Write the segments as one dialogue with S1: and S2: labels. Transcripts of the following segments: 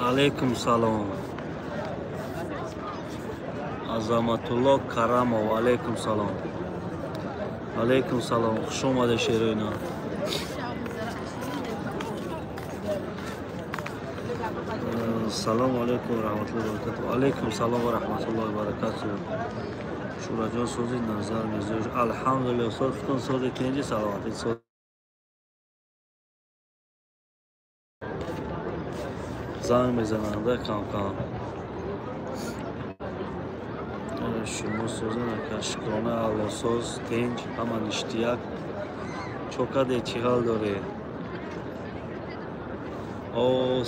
S1: Алейкум салом. Азаматулло Карамов, алейкум салом. Алейкум салом. Хуш омадед, шероина. Салом алейкум ва раҳматуллоҳи ва баракатуҳ. Алейкум салом ва раҳматуллоҳи ва баракатуҳ. Шураҷон, сози назар мезош. Алҳамдулиллоҳ, соз хутун сози тинҷи саломатӣ соз. Занг мезананда кам-кам. Шумо созен ака, шукрона Алло, соз, тинҷ, ҳама ништияк. Чо каде, чӣ ҳал доред? О,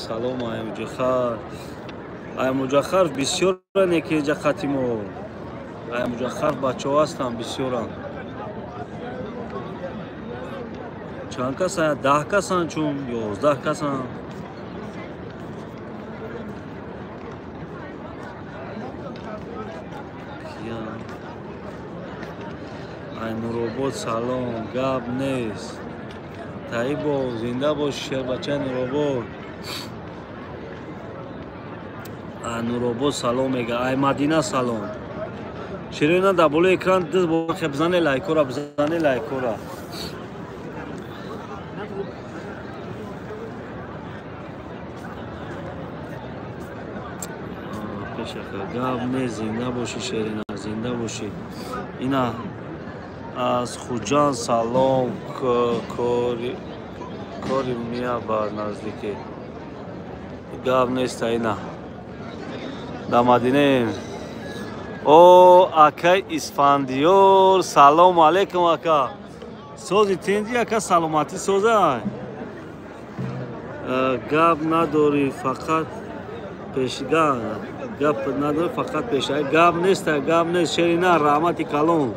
S1: салом Аймуҷахар. Аймуҷахар бисёран яке ҷа қати мо. Аймуҷахар бачаҳо ҳастанд бисёран. Чанд касан? 10 касан чун, 11 касан. Ай Нуробод салом, гап нест. Таибо, зинда бош, шербачаи Нуробод. Ай Нуробод салом мега. Ай Мадина салом. Ширина, дар болои экран ду бор хе бизане лайкора, бизане лайкора. Пешака, гап нест, зинда бошӣ, Шерина, зинда бошӣ. Ина аз Хуҷанд салом, кори мия ба наздикӣ. Гап нест, ина. Дар Мадинаем. О, акай Исфандиёр, салому алейкум, ака. Сози тинҷи, ака, саломатӣ соза. Гап надорӣ, фақат пешга. Гап надорӣ, фақат пеша. Гап нест, гап нест, Шерина, раҳмати калон.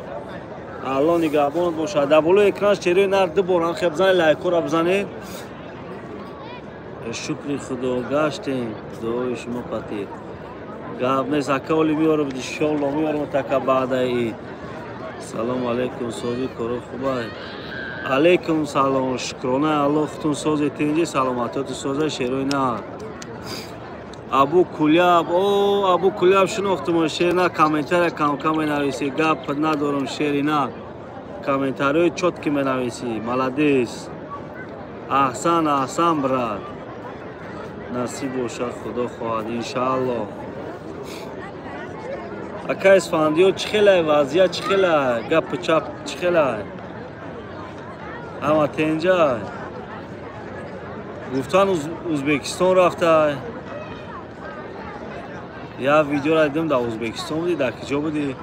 S1: Алло нигаҳбонат бошад. Дар болои экран шерои нар ду бор ҳам хе бизанед, лайкҳоро бизанед. Шукри Худо, гаштем. Дуои шумо қатӣ. Гап нест, ака, оли меорам, иншоалло меорам така баъдаи. Салому алейкум, сози коро хубай. Алейкум салом, шукрона Алло, хутун сози тинҷи, саломатиёти соза, шерои нар. Абу Куляб, о, Абу Куляб шинохтум, шерина, комментария кам-кам менависӣ, гап надорам, шерина. Комментариҳои чётки менависӣ, молодец. Аҳсан, аҳсан, брат. Насиб бошад, Худо хоҳад, иншаалло. Ака Исфандиёр, чӣ хелай вазъият, чӣ хелай? Гапу чап чӣ хелай? Ҳама тенҷай? Гуфтан Узбекистон рафтай. Я видеоро дидам, дар Узбекистон будӣ, дар киҷо будӣ?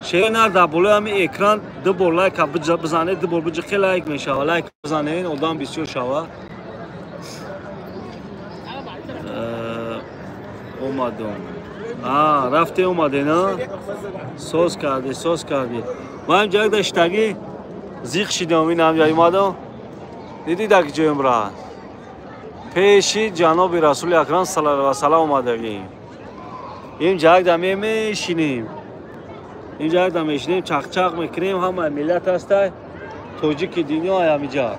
S1: Шер нар, дар болои ҳамин экран ду бор лайка бизанед, ду бор биҷиқи лайк мешава. Лайк бизанед, одам бисёр шава. Омадам. А, рафте омаде, на? Соз кардӣ, соз кардӣ. Ман ҷак даштагӣ зиқ шидам, ин ҳам ҷай омадам. Дидӣ дар киҷоем брат? Пеши ҷаноби Расули Акрам саллаллоҳу алайҳи васаллам омадагим. Ин ҷак да мешинем. Ин ҷак да мешинем, чақчақ мекунем, ҳама миллат ҳастай. Тоҷики дунё ай ҳамиҷа.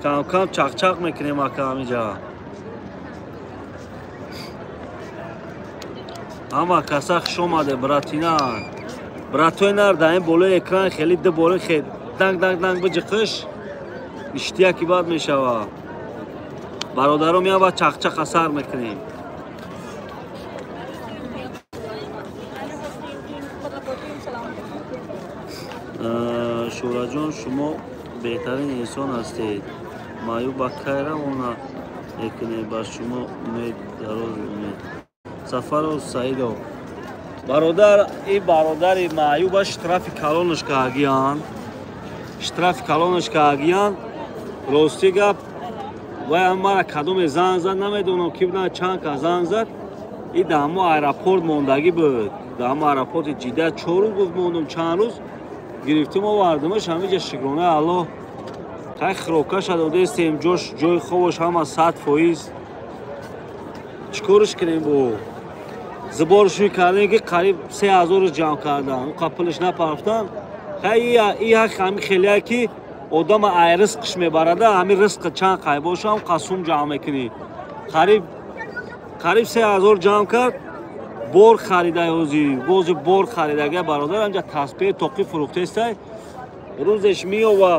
S1: Кам-кам чақчақ мекунем ака ҳамиҷа. Ҳама каса хуш омаде, братина. Братои нар, дар ин болои экран хеле ду бори хе данг данг данг биҷиқиш. Иштияки бад мешава. Бародаром, я ба чақчақ асар мекунем. Шӯраҷон, шумо беҳтарин инсон ҳастед. Маъюб ба кай равона мекунед? Ба шумо умед дароз умед. Сафаров Саидов. Бародар, и бародари маъюба штрафи калонаш каагиян. Штрафи калонаш каагиян. Рости гап, вай мара кадоме занг зад, намедонам ки буда, чанд ка занг зад. И дар ҳамо аэропорт мондагӣ буд. Дар ҳамо аэропорти Ҷидда 4 рӯз гуфт мондум, чанд рӯз гирифтим овардимаш ҳамиҷа шукронаи Аллоҳ. Хай хӯрокаша додестем, ҷош ҷои хобаш ҳама 100%. Чӣ корш кунем бо? Зиборшӯй кардем ки қариб 3000 ҷамъ кардан. Он қапилаш напарафтан. Хай и ҳақ ҳами хелия ки одама ай ризқш мебарада, ҳами ризқ чанд қай боша, ҳам қасум ҷамъ мекунӣ. Қариб 3000 ҷамъ кард. Бор харида ҳози, бози бор харидага бародар, анҷа таспеҳ тоқӣ фурӯхтестай. Рӯзеш меова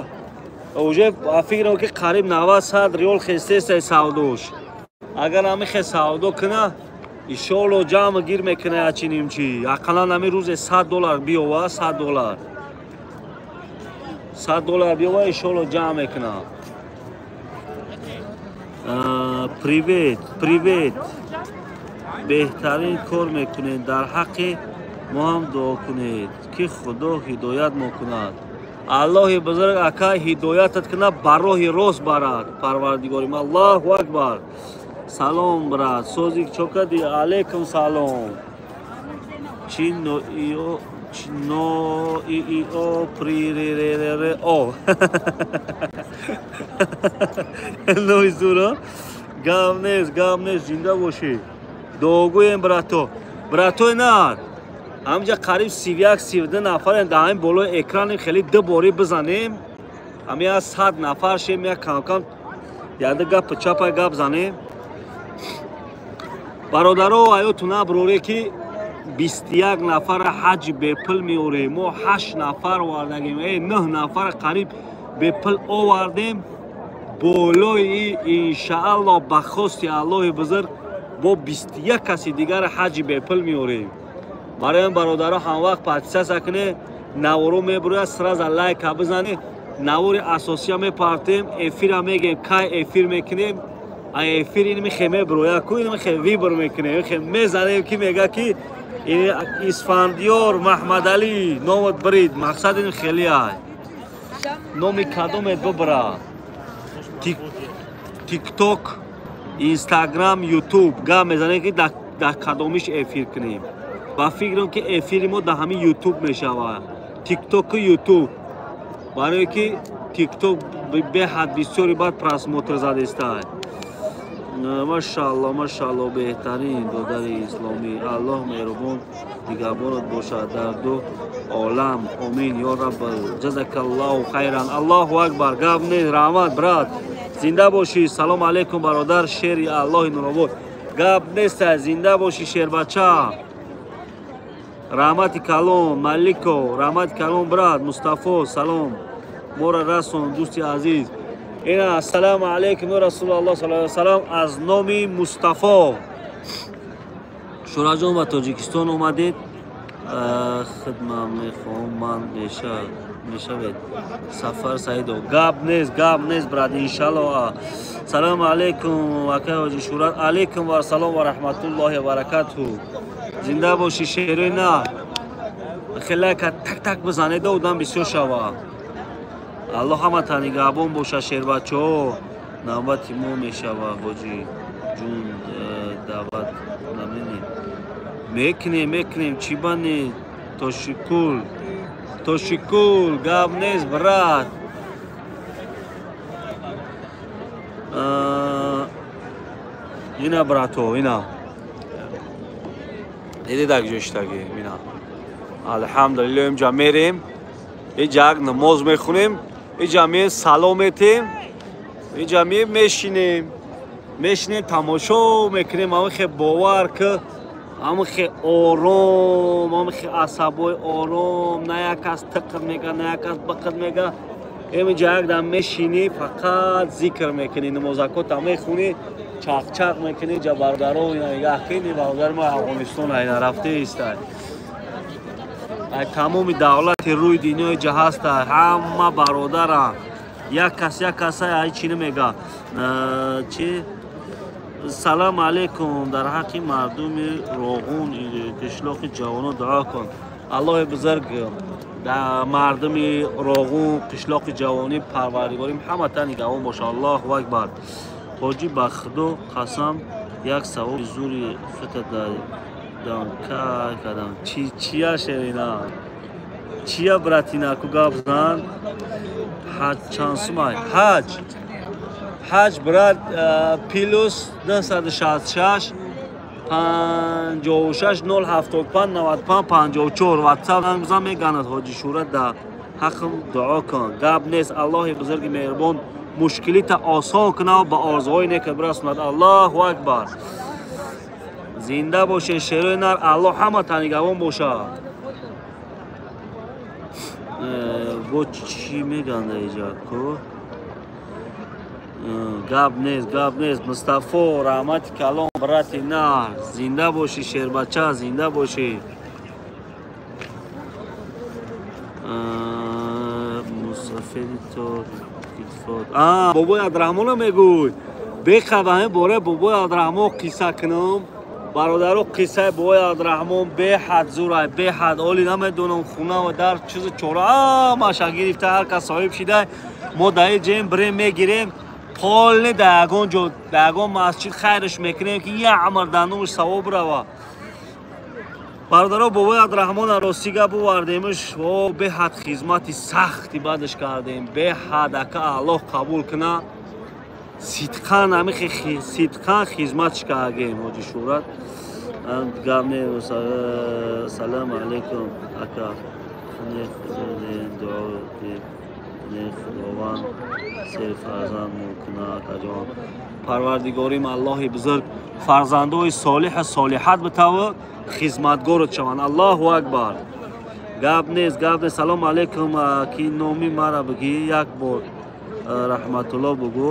S1: уже фикрам ки қариб 90-100 риёл хестестай савдош. Агар ҳами хе савдо куна, иншоалло ҷамъ гир мекуна ячи нимчи. Ақаллан ҳами рӯзе $100 биёва, $100. $100 биёва, иншоалло ҷамъ мекуна. Привет, привет. Беҳтарин кор мекунед, дар ҳаққи мо ҳам дуо кунед, ки Худо ҳидоят мо кунад. Аллоҳи бузург ака ҳидоятат кунад, ба роҳи рост барад. Парвардигорим, Аллоҳу акбар. Салом, брат, созик чо кардӣ? Алейкум салом. Чи ноио ноио при ре ре ре о. Ной зура. Гап нест, гап нест, зинда бошӣ. Дуогӯем брато. Братои нар. Ҳамҷа қариб 31-32 нафарем, дар ҳамин болои экрани хеле ду борӣ бизанем. Ҳами я 100 нафар шем, я кам-кам яда гапи чапай гап занем. Бародаро, аёту наброре ки 21 нафара ҳаҷи бепул меорем. Мо 8 нафар овардагем, 9 нафара қариб бепул овардем. Болои иншаалло ба хости Аллоҳи бузург бо 21 каси дигар ҳаҷи бепул меорем. Барои ин бародаро ҳамвақт подписаться кунед, наворо мебурояд, сразу лайка бизанед. Навори асосия мепартем, эфира мегем, кай эфир мекунем. А эфир ин михе мебурояд, ку ин михе выбор мекунем, михе мезанем ки мега ки Исфандиёр Маҳмадалӣ номат бирид, мақсад ин хеле ай. Номи кадомет бибира? Тикток, Инстаграм, Ютуб гап мезанем ки дар кадомиш эфир кунем. Ба фикрам ки эфири мо дар ҳамин Ютуб мешавад. Тиктоку Ютуб. Барое ки Тикток беҳад бисёри бад просмотр задестай. Машаалло, машаалло, беҳтарин додари исломӣ. Аллоҳ меҳрубон нигаҳбонат бошад дар ду олам. Омин ё рабб. Ҷазакаллоҳу хайран. Аллоҳу акбар. Гап нест, раҳмат брат. Зинда бошӣ. Салом алейкум бародар, шери Аллоҳи нуробод. Гап нест, зинда бошӣ шербача. Раҳмати калон Малико, раҳмати калон брат Мустафо, салом. Мора расон дӯсти азиз. Ина ассалому алейкум ё расулуллоҳ саллаллоҳу алайҳи васаллам аз номи Мустафо. Шӯраҷон ба Тоҷикистон омадед. Хидмат мехоҳам ман мешавед. Сафар Саидов. Гап нест, гап нест брат, иншаллоҳ. Салому алейкум акай ҳоҷи Шӯрат. Алейкум ва салом ва раҳматуллоҳи ва баракатуҳ. Зинда бошӣ шерои на. Хеле ка так-так бизанед, одам бисёр шава. Аллоҳ ҳамата нигаҳбон боша шербачаҳо. Навбати мо мешава ҳоҷи ҷун, даъват наменем. Мекунем, мекунем, чӣ бане? Тошикул, Тошикул, гап нест брат. Ина брато, ина. Диди дар ҷо иштагӣ, ина. Алҳамдулиллоҳ, инҷа мерем, инҷа як намоз мехонем, инҷа меем салом метем, инҷа меем мешинем, мешинем тамошо мекунем, ҳамин хе бовар ки ҳамин хе ором, ҳамин хе асабои ором, на як кас тиқр мега, на як кас биқр мега. Инҷа як дам мешинӣ, фақат зикр мекунӣ, намозакота мехонӣ, чақчақ мекунӣ, ҷа бародаро ина нигоҳ кунӣ, бародари мо Афғонистон ина рафта истай. Тамоми давлати рӯи дунёи ҷа ҳаста, ҳама бародарам. Як кас як каса ай чӣ намега. Чи салам алейкум, дар ҳаққи мардуми Роғун, қишлоқи ҷавонон дуо кун. Аллоҳи бузург дар мардуми Роғун, қишлоқи ҷавонӣ парвардигорим ҳамата нигаҳбон боша. Аллоҳу акбар. Ҳоҷӣ, ба худо қасам, як савоби зури хита дам кай кардам. Чия шерина? Чия братина ку гап зан? Ҳаҷ чанд сумай? Ҳаҷ. Ҳаҷ брат плюс 966 56 075 95 54 WhatsApp занг бизан, меганад. Ҳоҷи Шӯрат, дар ҳаққам дуо кун. Гап нест, Аллоҳи бузурги меҳрубон мушкилита осон кунад, ба орзуҳои нека бирасонад. Аллоҳу акбар. Зинда бошед, шерои нар, Аллоҳ ҳамата нигаҳбон бошад. Бо чӣ меганда иҷа ку? Гап нест, гап нест. Мустафо, раҳмати калон, брати нар, зинда бошӣ, шербача, зинда бошӣ. Мусафири то бобои Абдураҳмона мегӯй. Бехабаме бораи бобои Абдураҳмон қисса кунам. Бародаро, қиссаи бобои Абдураҳмон беҳад зурай, беҳад. Оли намедонам, хуна ва дар чизу чора ҳамаша гирифта, ҳар кас соҳиб шида. Мо дар ин ҷем бирем мегирем, полни дар ягон ҷо, дар ягон масҷид хайрш мекунем, ки як амр дар номаш савоб рава. Бародаро, бобои Абдураҳмона рости гап бувардемш, о беҳад хизмати сахти бадаш кардем, беҳад. Ака, Аллоҳ қабул куна, сидқан ҳами сидқан хизматш кардем. Ҳоҷи Шӯрат, гап не. Салам алейкум, ака, не худованд серфарзанд куна, акаҷон. Парвардигорим Аллоҳи бузург фарзандои солиҳу солиҳат битава, хизматгорот шаванд. Аллоҳу акбар. Гап нест, гап нест. Салом алейкум, ки номи мара бигӣ як бор, Раҳматулло бугӯ.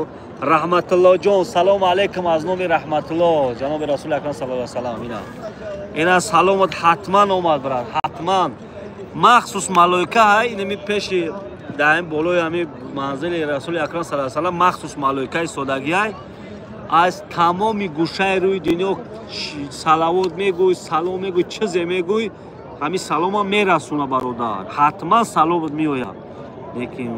S1: Раҳматулло ҷон, салом алейкум аз номи Раҳматулло, ҷаноби Расули акрам саллаллоҳу алайҳи васаллам. Ина саломат ҳатман омад, брат, ҳатман. Махсус малоика ҳай инами пеши дар ин болои ҳами манзили Расули акрам саллаллоҳу алайҳи васаллам махсус малоикаи содагиай, аз тамоми гӯшаи рӯи дунё салавот мегӯй, салом мегӯй, чизе мегӯй, ҳамин салома мерасона, бародар, ҳатман саломат меояд. Лекин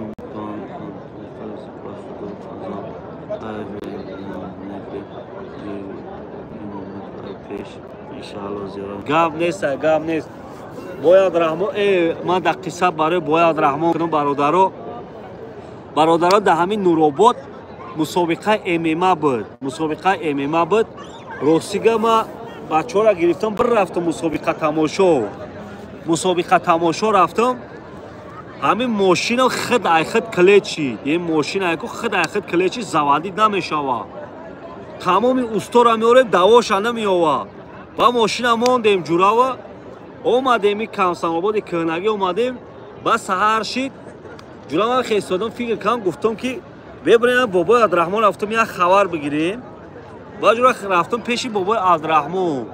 S1: гап нест, гап нест. Бояд Раҳмон, ман дар қисса барои бояд Раҳмон кунам, бародаро. Бародаро, дар ҳамин Нуробод мусобиқаи ММА буд, мусобиқаи ММА буд. Ростига ма бачаҳоро гирифтам, бир рафтам мусобиқа тамошо, мусобиқа тамошо рафтам. Ҳамин мошина худ ай худ клет шид, ин мошина айку худ ай худ клет шид, заводид намешава. Тамоми устора меорем, давоша намеова. Ба мошина мондем ҷурава, омадем и Камсамободи кӯҳнагӣ омадем, ба саҳар шид. Ҷурава хестодам, фикр кардам, гуфтам ки бебирем бобои Абдураҳмон, рафтам як хабар бигирем. Ба ҷура рафтам пеши бобои Абдураҳмон,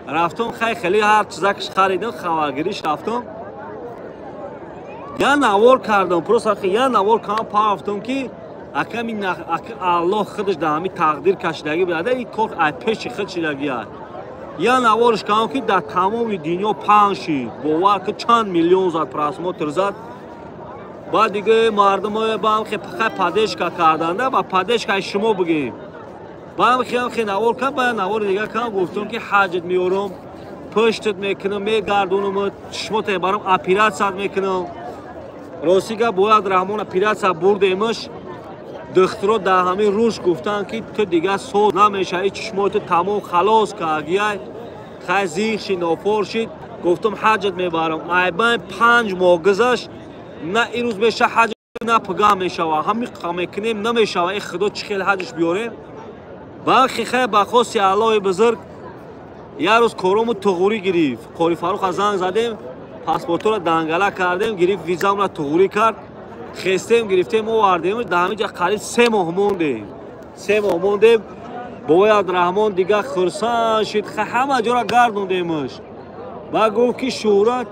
S1: рафтам, хай хеле ҳар чизакш харидам, хабаргириш рафтам. Я навор кардам, просто я навор кардам, парафтам ки аками Аллоҳ худаш дар ҳамин тақдир кашидагӣ буда, ин кор ай пеши худ шидагӣ аст. Я наворш кардам, ки дар тамоми дунё паҳн шид, бовар ки чанд миллион зад, просмотр зад. Баъд дига мардум баам хе падешка карданда, ба падешкаи шумо бигем. Баам хе навор кардам, ба навори дига кардам, гуфтам ки ҳаҷат меорам, пуштат мекунам, мегардонам, чишмота барам оператсият мекунам. Рости гап, бояд Раҳмон оператсия бурдемаш, духтуро дар ҳамин рӯз гуфтанд ки ту дига соз намешавӣ, чишмои ту тамом халос кардиай, хай зиқ шид, нофор шид. Гуфтам ҳаҷат мебарам. Айбайн 5 моҳ гузашт, на ирӯз меша ҳаҷ, на пага мешава. Ҳамин мекунем, намешава. Э худо, чӣ хел ҳаҷш биёрем? Бахи хай ба хости Аллоҳи бузург як рӯз корому туғурӣ гирифт. Қори Фаруха занг задем, паспортро дангала кардем, гирифт визамро туғурӣ кард. Хестем, гирифтем, овардем, дар ҳамин ҷа қариб 3 моҳ мондем. 3 моҳ мондем. Бобои Абдураҳмон дига хурсанд шид, ҳама ҷоро гардондемаш. Ба гуфт ки Шӯҳрат,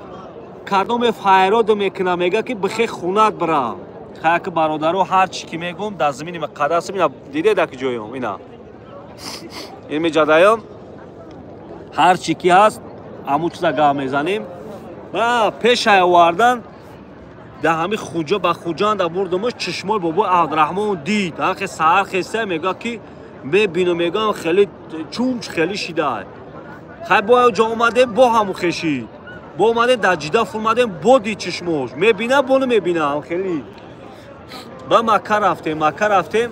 S1: кадоме файроду мекуна, мега ки бихе хунат бира. Хаяки бародаро, ҳар чи ки мегум дар замини муқаддасам, ина дидед аки ҷоём, ина ин меҷадаём, ҳар чи ки ҳаст ҳамун чиза гап мезанем. Пешай овардан дар ҳами хуҷа ба Хуҷанда бурдумаш, чишмои бобои Абдураҳмон дид. Ҳақе саҳар хеста мега ки мебину мегӯям хеле чунч хеле шидай. Хай бо ҷо омадем, бо ҳаму хешид. Бо омадем дар Ҷида фурмадем, бо дид чишмош. Мебина, бо намебина, хеле. Ба Макка рафтем, Макка рафтем.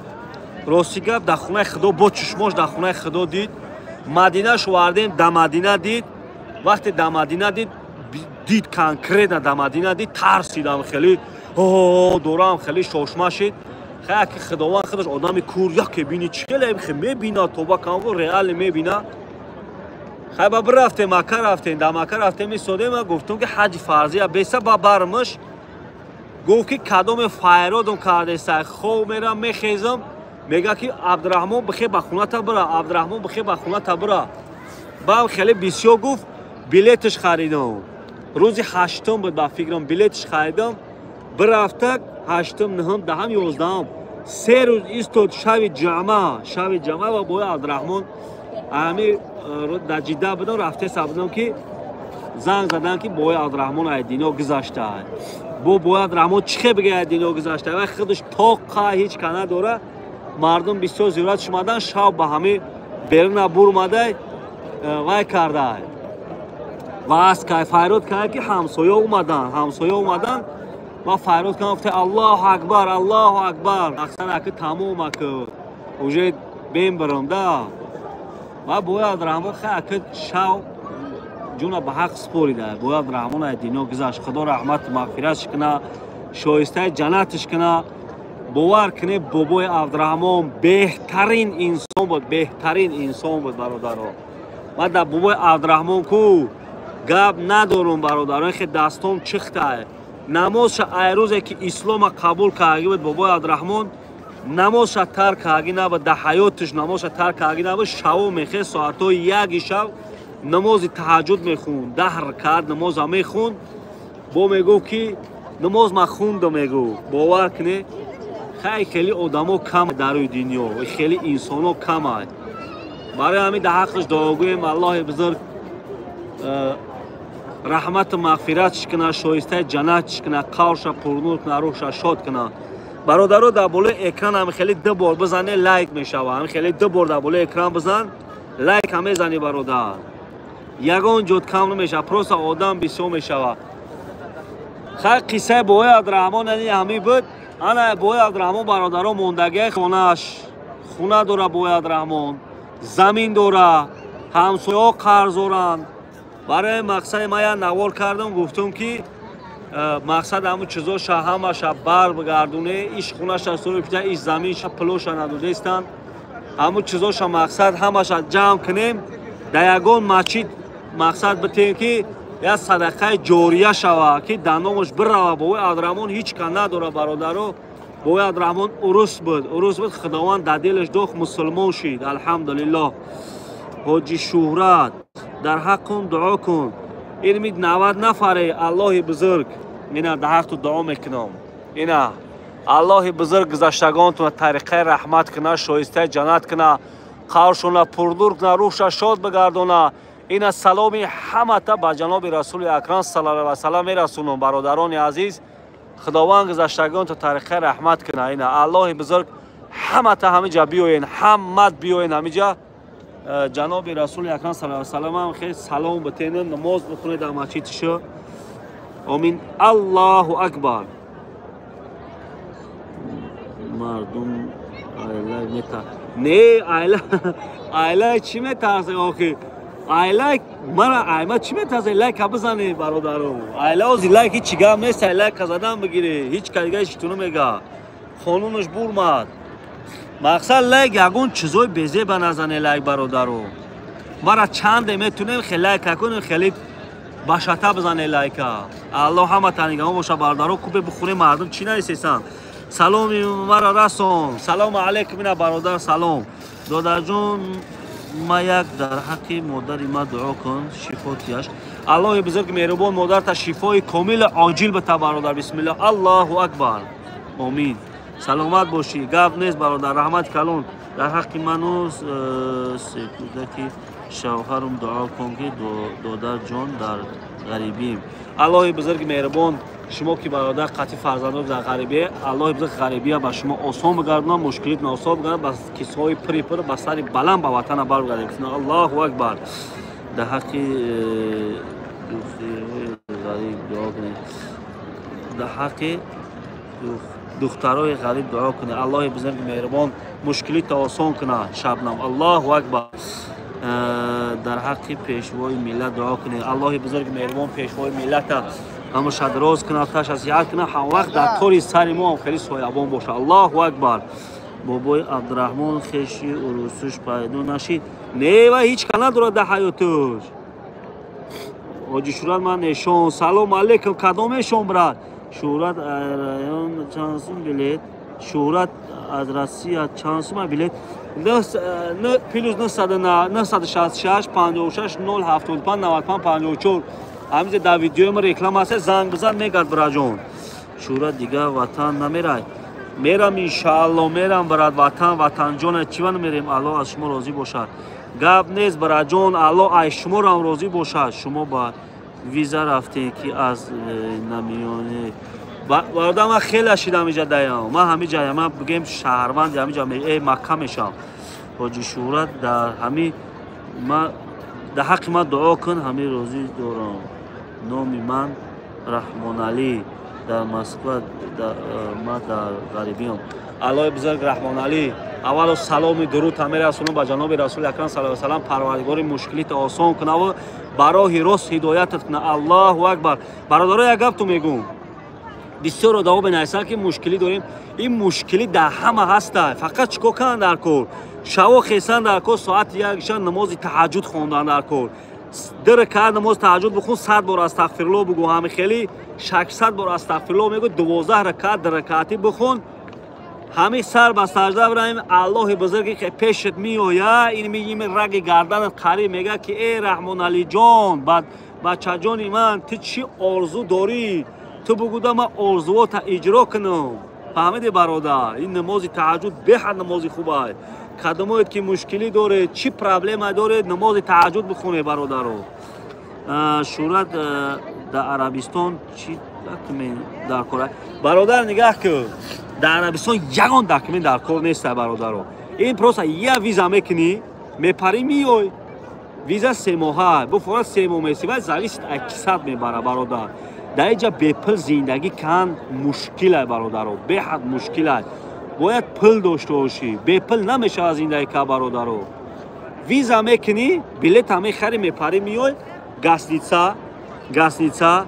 S1: Рости гап, дар хонаи Худо бо чишмош дар хонаи Худо дид. Мадина шувардем, дар Мадина дид. Вақте дар Мадина дид, дид конкретно дар Мадина дид, тарсидам хеле. О, дорам хеле шошма шид. Хай ки Худованд худаш одами кур яке бини чӣ хеле мебина, тоба кам реально мебина. Хай ба рафтем, Макка рафтем, дар Макка рафтем, истодем, ма гуфтум ки ҳаҷи фарзия беса ба бармаш. Гуфт ки кадоме файродум кардеса, хоб мерам, мехезам, мега ки Абдураҳмон бихе ба хоната бира, Абдураҳмон бихе ба хоната бира. Баъд хеле бисёр гуфт, билеташ харидам. Рӯзи ҳаштум буд ба фикрам, билеташ харидам, бирафта ҳаштум, нӯҳум, даҳам, ёздаҳум. Се рӯз истод, шаби ҷама, шаби ҷама ва бои Абдураҳмон ами дар Ҷидда будам, рафтеса будам ки занг задан ки бои Абдураҳмон ай дино гузашта. Бо бои Абдураҳмон чӣ хе бигӯяд, дино гузашта? Вай худаш тоқа ҳеҷ ка надора. Мардум бисёр зиёрат шумадан, шаб ба ҳами беруна бурмадай, вай кардай. Ваз кай файрод кай ки ҳамсоя омадан, ҳамсоя омадан ва файрод кардам, гуфта Аллоҳу акбар, Аллоҳу акбар. Мақсад аки тамом аки уже бем бирам да. Ва бои Абдураҳмон хай аки шав ҷуна ба ҳақ спорида. Бои Абдураҳмон ай дино гузашт. Худо раҳмату мағфиратш куна, шоистаи ҷаннатш куна. Бовар кунед, бобои Абдураҳмон беҳтарин инсон буд, беҳтарин инсон буд бародаро. Ман дар бобои Абдураҳмон ку гап надорум бародаро, хе дастом чихтай. Намозша ай рӯзе ки ислома қабул кардаги буд бобои Абдураҳмон, намозша тарк кардаги набуд, дар ҳаётиш намозша тарк кардаги набуд. Шаво мехест соатҳои яки шаб намози таҳаҷҷуд мехунд, 10 ракаат намоза мехунд. Бо мегуфт ки намоз ма хундам, мегуфт. Бовар кунед, хай хеле одамо кам дар рӯи дунё, хеле инсоно камай. Барои ҳамин дар ҳаққаш дуогӯем, Аллоҳи бузург раҳмату мағфиратш куна, шоистаи ҷаннатш куна, қаврша пурнур куна, рӯҳша шод куна. Бародаро, дар болои экран ҳам хеле ду бор бизане лайк мешава. Ҳам хеле ду бор дар болои экран бизан, лайк ҳам мезани бародар. Ягон ҷод кам намешава, просто одам бисёр мешава. Хай қиссаи бобои Абдураҳмон ани ҳамин буд. Ана бобои Абдураҳмон бародаро мондагиай хонаш, хона дора бобои Абдураҳмон, замин дора, ҳамсояҳо қарз доранд. Барои мақсади ман як навор кардам, гуфтум ки мақсад ҳамун чизоша ҳамаша бар бигардоне, иш хонаша соҳиб, иш заминша, пулоша надодестанд. Ҳамун чизоша мақсад ҳамаша ҷамъ кунем, дар ягон масҷид мақсад битем ки як садақаи ҷория шава, ки дар номаш бирава. Бобои Абдураҳмон ҳеҷ ка надора бародаро. Бобои Абдураҳмон урус буд, урус буд, Худованд дар дилаш дохт, мусулмон шид, алҳамдулиллоҳ. Ҳоҷи Шӯҳрат, дар ҳаққун дуо кун. Илми 90 нафаре, Аллоҳи бузург ина дар ҳақту дуо мекунам. Ина Аллоҳи бузург гузаштагонтона тариқаи раҳмат куна, шоистаи ҷаннат куна, қавршона пурнур куна, рӯҳша шод бигардона. Ина саломи ҳамата ба ҷаноби Расули Акрам саллаллоҳу алайҳи васаллам мерасонам. Бародарони азиз, Худованд гузаштагонто тариқаи раҳмат куна. Ина Аллоҳи бузург ҳамата ҳамиҷа биёен, ҳамат биёен ҳамиҷа. Ҷаноби Расули Акрам саллаллоҳу алайҳи васаллам ҳам хел салом битенед, намоз бихонед дар масҷидшо. Омин. Аллоҳу акбар. Мардум айла мета не айла айла чӣ метарсе охи? Айла мара айма чӣ метарсе? Лайка бизане бародаро. Айла ози лайк ҳеҷ гап нест, лайка задан бигире, ҳеҷ ка дига ҳеҷ намега. Қонунаш бурмад. Мақсад лайк ягон чизои безеба назане лайк бародаро. Мара чанде метунем хеле лайка кунем, хеле башата бизане лайка. Аллоҳ ҳама танигаҳон боша бародаро. Кубе бихӯре мардум чӣ нависесан? Саломи мара расон. Салому алайкум ина бародар, салом. Додарҷон, ма як дар ҳаққи модари ма дуо кун, шифотияш. Аллоҳи бузург меҳрубон модарта шифои комили оҷил бита, бародар. Бисмиллоҳ, Аллоҳу акбар, омин. Саломат бошӣ, гап нест, бародар, раҳмати калон. Дар ҳаққи ману секудаки шавҳарам дуо кун, ки додарҷон, дар ғарибием. Аллоҳи бузурги меҳрубон, шумо ки, бародар, қатъи фарзандон дар ғарибие, Аллоҳи бузург ғарибия ба шумо осон бигардонад, мушкилитон осон бигардонад, ба кисҳои пури пур, ба сари баланд ба ватана баргардед. Аллоҳу акбар. Дар ҳаққи духтарои ғариб дуо кунед, дар ҳаққи духтарои ғариб дуо кунед. Аллоҳи бузурги меҳрубон мушкилита осон кунад, Шабнам. Аллоҳу акбар. Дар ҳаққи пешвои миллат дуо кунед. Аллоҳи бузурги меҳрубон пешвои миллата ҳамаша дароз кунад, таш асиҳат кунад, ҳамвақт дар тори сари мо ҳам хеле соябон бошад. Аллоҳу акбар. Бобои Абдураҳмон хеши урусуш пайдо нашид? Не, ва ҳеҷ ка надорад дар ҳаётуш. Ҳоҷи Шӯҳрат, ман эшон. Салом алейкум. Кадом эшон, брат? Шӯҳрат, район чанд сум билет? Шӯҳрат, аз Россия чанд сума билет? Плюс 966 56 075 95 54. Ҳамизе дар видеои мо реклама аст, занг бизан, мегард, бираҷон. Шӯҳрат, дигар ватан намерай? Мерам, иншаалло, мерам, брат. Ватан ватанҷона, чива намерем? Аллоҳ аз шумо розӣ бошад. Гап нест, бираҷон, Аллоҳ аз шуморам розӣ бошад. Шумо ба виза рафтем, ки аз намиёне? Бародар, ман хеле шидам иҷа даям, ман ҳами ҷая, ман бигем, шаҳрванди ҳами ҷа Макка мешавам. Ҳоҷи Шӯҳрат, дар ҳами ма, дар ҳаққи ман дуо кун, ҳами розӣ дорам. Номи ман Раҳмоналӣ, дар Москва, ман дар ғарибиам. Аллоҳи бузург, Раҳмоналӣ, аввало саломи дуруд ҳамерасонам ба ҷаноби Расули акрам саллаллоҳу алайҳи васаллам. Парвардигори мушкилита осон кунаву ба роҳи рост ҳидоятат куна. Аллоҳу акбар. Бародаро, як гап ту мегӯм. Бисёр одамо менависанд, ки мушкилӣ дорем. Ин мушкилӣ дар ҳама ҳаста. Фақат чӣ кор кунанд дар кор? Шаво хесан дар кор, соати 1 ша намози таҳаҷҷуд хондан дар кор. Ду ракаат намози таҳаҷҷуд бихун, 100 бор астағфирулло бугӯ. Ҳами хеле 600 бор астағфирулло мегӯ, 12 ракаат ракаатӣ бихон. Ҳами сар ба сажда бираем, Аллоҳи бузурге ки пешат меоя, ин миими раги гарданат қариб мега, ки э Раҳмоналиҷон, бачаҷони ман, ту чӣ орзу дорӣ? Ту бугӯда, ман орзуота иҷро кунам. Фаҳмиди, бародар? Ин намози таҳаҷҷуд беҳад намози хуб аст. Кадомоед ки мушкилӣ доред, чӣ проблема доред, намози таҳаҷҷуд бихонед, бародаро. Шӯҳрат, дар Арабистон чӣ документ дар кор? Бародар, нигаҳ кун, дар Арабистон ягон документ дар кор неста, бародаро. Ин просто я виза мекунӣ, мепарӣ, меёй. Виза 3 моҳа, буфора 3 моҳ меси, вай зависит аз кисат мебара, бародар. Дар инҷа бепул зиндагӣ кан мушкилай, бародаро, беҳад мушкилай. Бояд пул дошта бошӣ, бепул намешавад зиндагӣ кард, бародаро. Виза мекунӣ, билета мехарӣ, мепарӣ, меёй. Гостиница,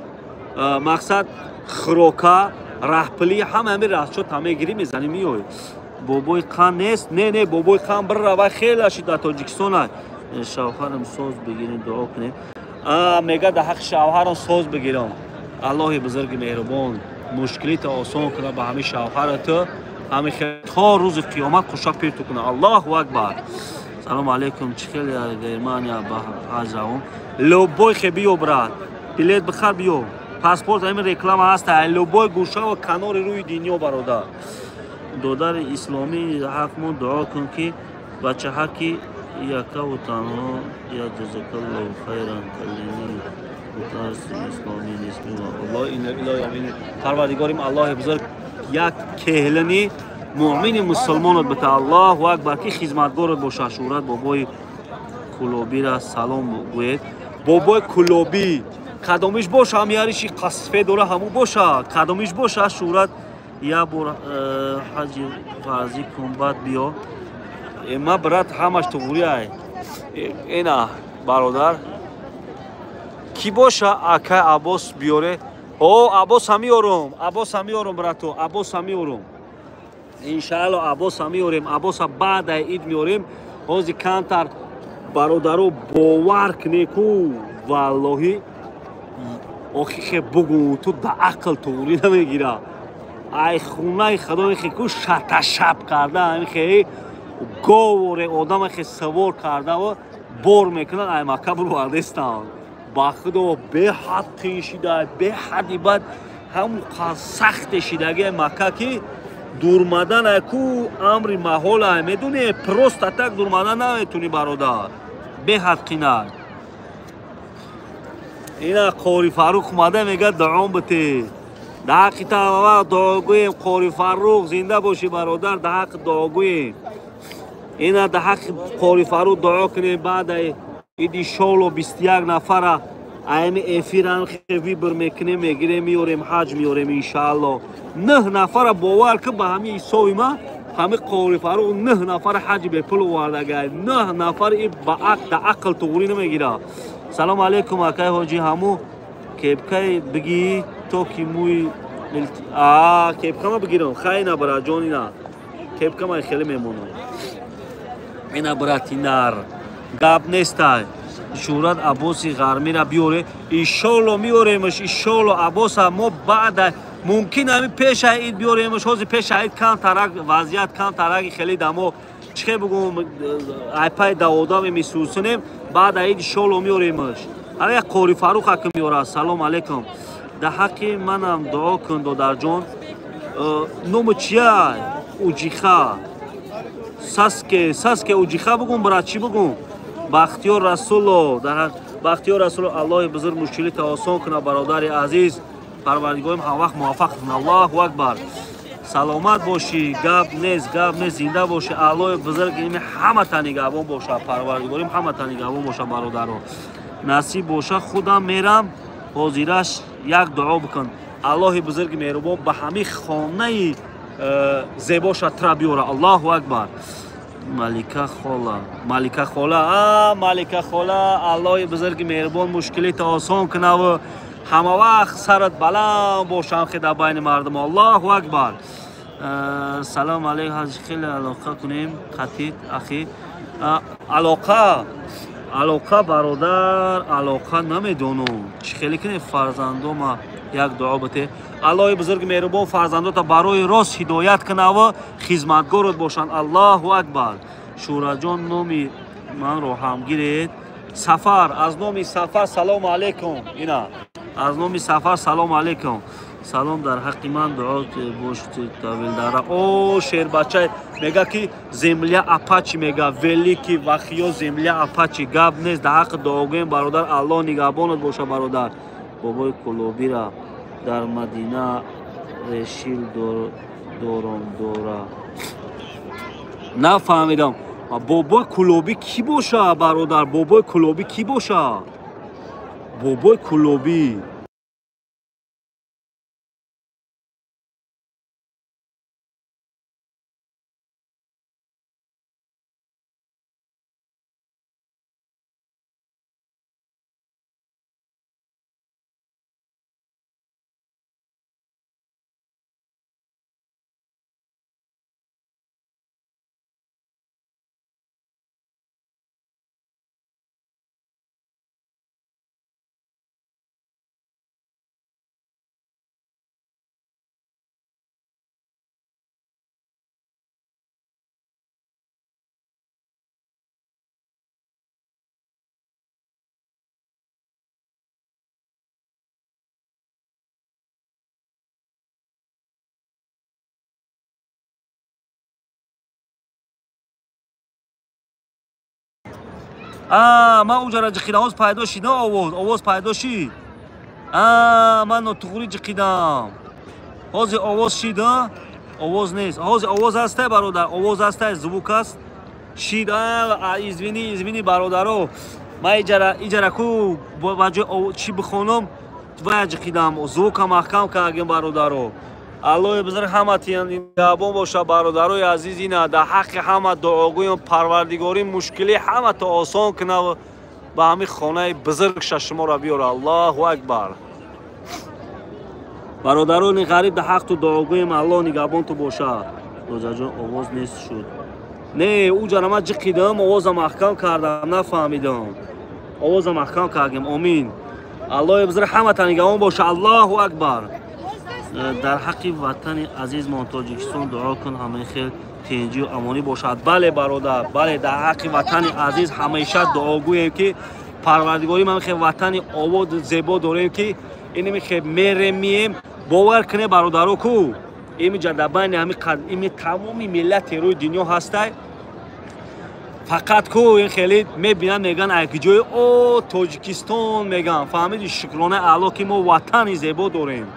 S1: мақсад, хӯрока, раҳпулӣ, ҳама ҳами расчота мегирӣ, мезанӣ, меёй. Бобои қан нест? Не, не, бобои қан бирава, хеле шид, дар Тоҷикистона. Шавҳарам соз бигирем, дуо кунем. Мега, дар ҳаққи шавҳарам соз бигирам. Аллоҳи бузурги меҳрубон мушкилита осон кунад, ба ҳамин шавҳарато ҳами то рӯзи қиёмат хуша пирту кунад. Аллоҳу акбар. Салому алейкум. Чӣ хеле Германия ба ҳаҷ равон? Любой хе биё, брат, билет бихар, биё. Паспорт, ҳамин реклама ҳаста, любой гӯшаву канори рӯи дунё, бародар. Додари исломӣ, ҳақмон дуо кун, ки бачаҳаки якаву танҳо. Я ҷазакаллоҳу хайран калини. Парвардигорим Аллоҳи бузург як кеҳлини муъмини мусулмонот бита. Аллоҳу акбар, ки хизматгорот бошад. Шӯҳрат, бобои Кулобира салом гӯед. Бобои Кулобӣ кадомиш боша? Ҳам яриши қасфе дора, ҳаму боша, кадомиш боша? Шӯҳрат, як бор ҳаҷи фарзӣ кун, баъд биё. Ма, брат, ҳамаш туғри ай. Ина, бародар, кӣ боша? Акай Аббос биёре. О, Аббоса меорум, Аббоса меорум, брато, Аббоса меорум, иншаалло. Аббоса меорем, Аббоса баъдаи ид меорем. Ҳозир камтар, бародаро, бовар кунеку, валлоҳи, охи хе бугу, ту да ақл туғрӣ намегира. Ай хунаи худои хе ку шаташаб карда, хе говоре одама хе савор кардаву бор мекунад, ай Макка бурвардестанд. Ба худо беҳад қиин шида, беҳади бад ҳамун сахте шидаги Макка ки дурмадан ку амри маҳола, медуни, просто так дурмадан наметуни бародар, беҳад қинай. Ина Қори Фаррух омада мега дуом бите. Дар ҳаққи та дуогӯем. Қори Фаррух, зинда бошӣ бародар, дар ҳаққи дуогӯем. Ина дар ҳаққи Қори Фаррух дуо кунем. Баъда иди шоло 21 нафара аями эфирам выбор мекунем, мегирем, меорем, ҳаҷ меорем иншаалло. Нӯҳ нафара бовар ки ба ҳами ҳисоби ма ҳами Қори Фаррух 9 нафара ҳаҷи бепул овардагай. 9 нафар и ба ақл туғрӣ намегира. Салому алейкум акай ҳоҷӣ, ҳаму кепкаи бигӣ то ки мӯи кепкама бигирам. Хай на брат ҷон, ина кепкама хеле мемонам. Ина брати нар гап нестай. Шӯҳрат Аббоси Ғармира биёре, иншолло меоремаш, иншолло Аббоса мо баъда мумкин ҳами пеша ид биёремаш. Ҳозир пеша ид камтарак вазъият камтараки хеле дамо чӣ бугум, айпай даводаме мисусунем, баъда ид иншолло меоремаш. Ҳара як Қори Фаррух ака меорад. Салом алейкум, дар ҳаққи манам дуо кун додарҷон. Ному чия? Уҷиха Саске, Саске Уҷиха бугум брат, чӣ бугум? Бахтиёр Расулов, Бахтиёр Расулов, Аллоҳи бузург мушкилита осон кунад бародари азиз, Парвардигорим ҳамвақт муваффақ кунад. Аллоҳу акбар. Саломат бошӣ, гап нест, гап нест, зинда бошӣ. Аллоҳи бузург ими ҳамата нигаҳбон бошад, Парвардигорим ҳамата нигаҳбон бошад бародаро. Насиб боша худам мерам, ҳозираш як дуо бикун. Аллоҳи бузурги меҳрубон ба ҳамин хонаи зебоша тра биёра. Аллоҳу акбар. Малика хола, Малика хола, а Малика хола, Аллоҳи бузурги меҳрубон мушкилита осон кунаву ҳама вақт сарат баланд бошам хе дар байни мардум. Аллоҳу акбар. Салом алейкум, ҳаҷи хеле алоқа кунем қатид ахи. Алоқа, алоқа бародар, алоқа намедонам чӣ хеле кунем. Фарзандома як дуо бите. Аллоҳи бузурги меҳрубон фарзандота барои рост ҳидоят кунаву хизматгорот бошанд. Аллоҳу акбар. Шӯраҷон, номи манро ҳам гиред. Сафар, аз номи Сафар салому алейкум. Ина аз номи Сафар салому алейкум. Салом, дар ҳаққи ман дуо бош тавилдара. О шербачай мега ки земля апачи, мега великий вахиё земля апачи. Гап нест, дар ҳаққи дуогӯем бародар. Аллоҳ нигаҳбонат боша бародар. Бобои Кулобира дар Мадина решил дором дора. Нафаҳмидам. Бобои Кулобӣ кӣ боша бародар? Бобои Кулобӣ кӣ боша? Бобои Кулобӣ. Ман уҷара ҷиқидам, ҳоз пайдо шид овоз, овоз пайдо шид. Ман нотуғрӣ ҷиқидам. Ҳозир овоз шид, овоз нест. Ҳозир овоз ҳастай бародар, овоз ҳастай, звук аст. Шид, извини, извини бародаро. Ман иҷара ку ба ҷои чӣ бихонам, вая ҷиқидам, звука маҳкам кардем бародаро. Аллоҳи бузург ҳаматиён нигаҳбон боша бародарои азиз. Ина дар ҳаққи ҳама дуогӯем, Парвардигорӣ мушкилӣ ҳамато осон кунав, ба ҳамин хонаи бузургша шуморо биёра. Аллоҳу акбар. Бародарони ғариб дар ҳақту дуогӯем, Аллоҳ нигаҳбонту боша. Доҷаҷон овоз нест шуд. Не, уҷара ман ҷиқидам, овоза маҳкам кардам, нафаҳмидам. Овоза маҳкам кардем. Омин. Аллоҳи бузург ҳамата нигаҳбон боша. Аллоҳу акбар. Дар ҳаққи ватани азизмон Тоҷикистон дуо кун, ҳамаи хел тинҷию амонӣ бошад. Бале бародар, бале, дар ҳаққи ватани азиз ҳамеша дуогӯем ки Парвардигорӣ ман хе ватани обод зебо дорем ки инми хе мерем мием. Бовар куне бародаро ку ими ҷадабайни ҳами ими тамоми миллати рӯи дунё ҳастай. Фақат ку ин хеле мебинанд меган ай куҷои о Тоҷикистон меган. Фаҳмиди шукрона Аллоҳ ки мо ватани зебо дорем.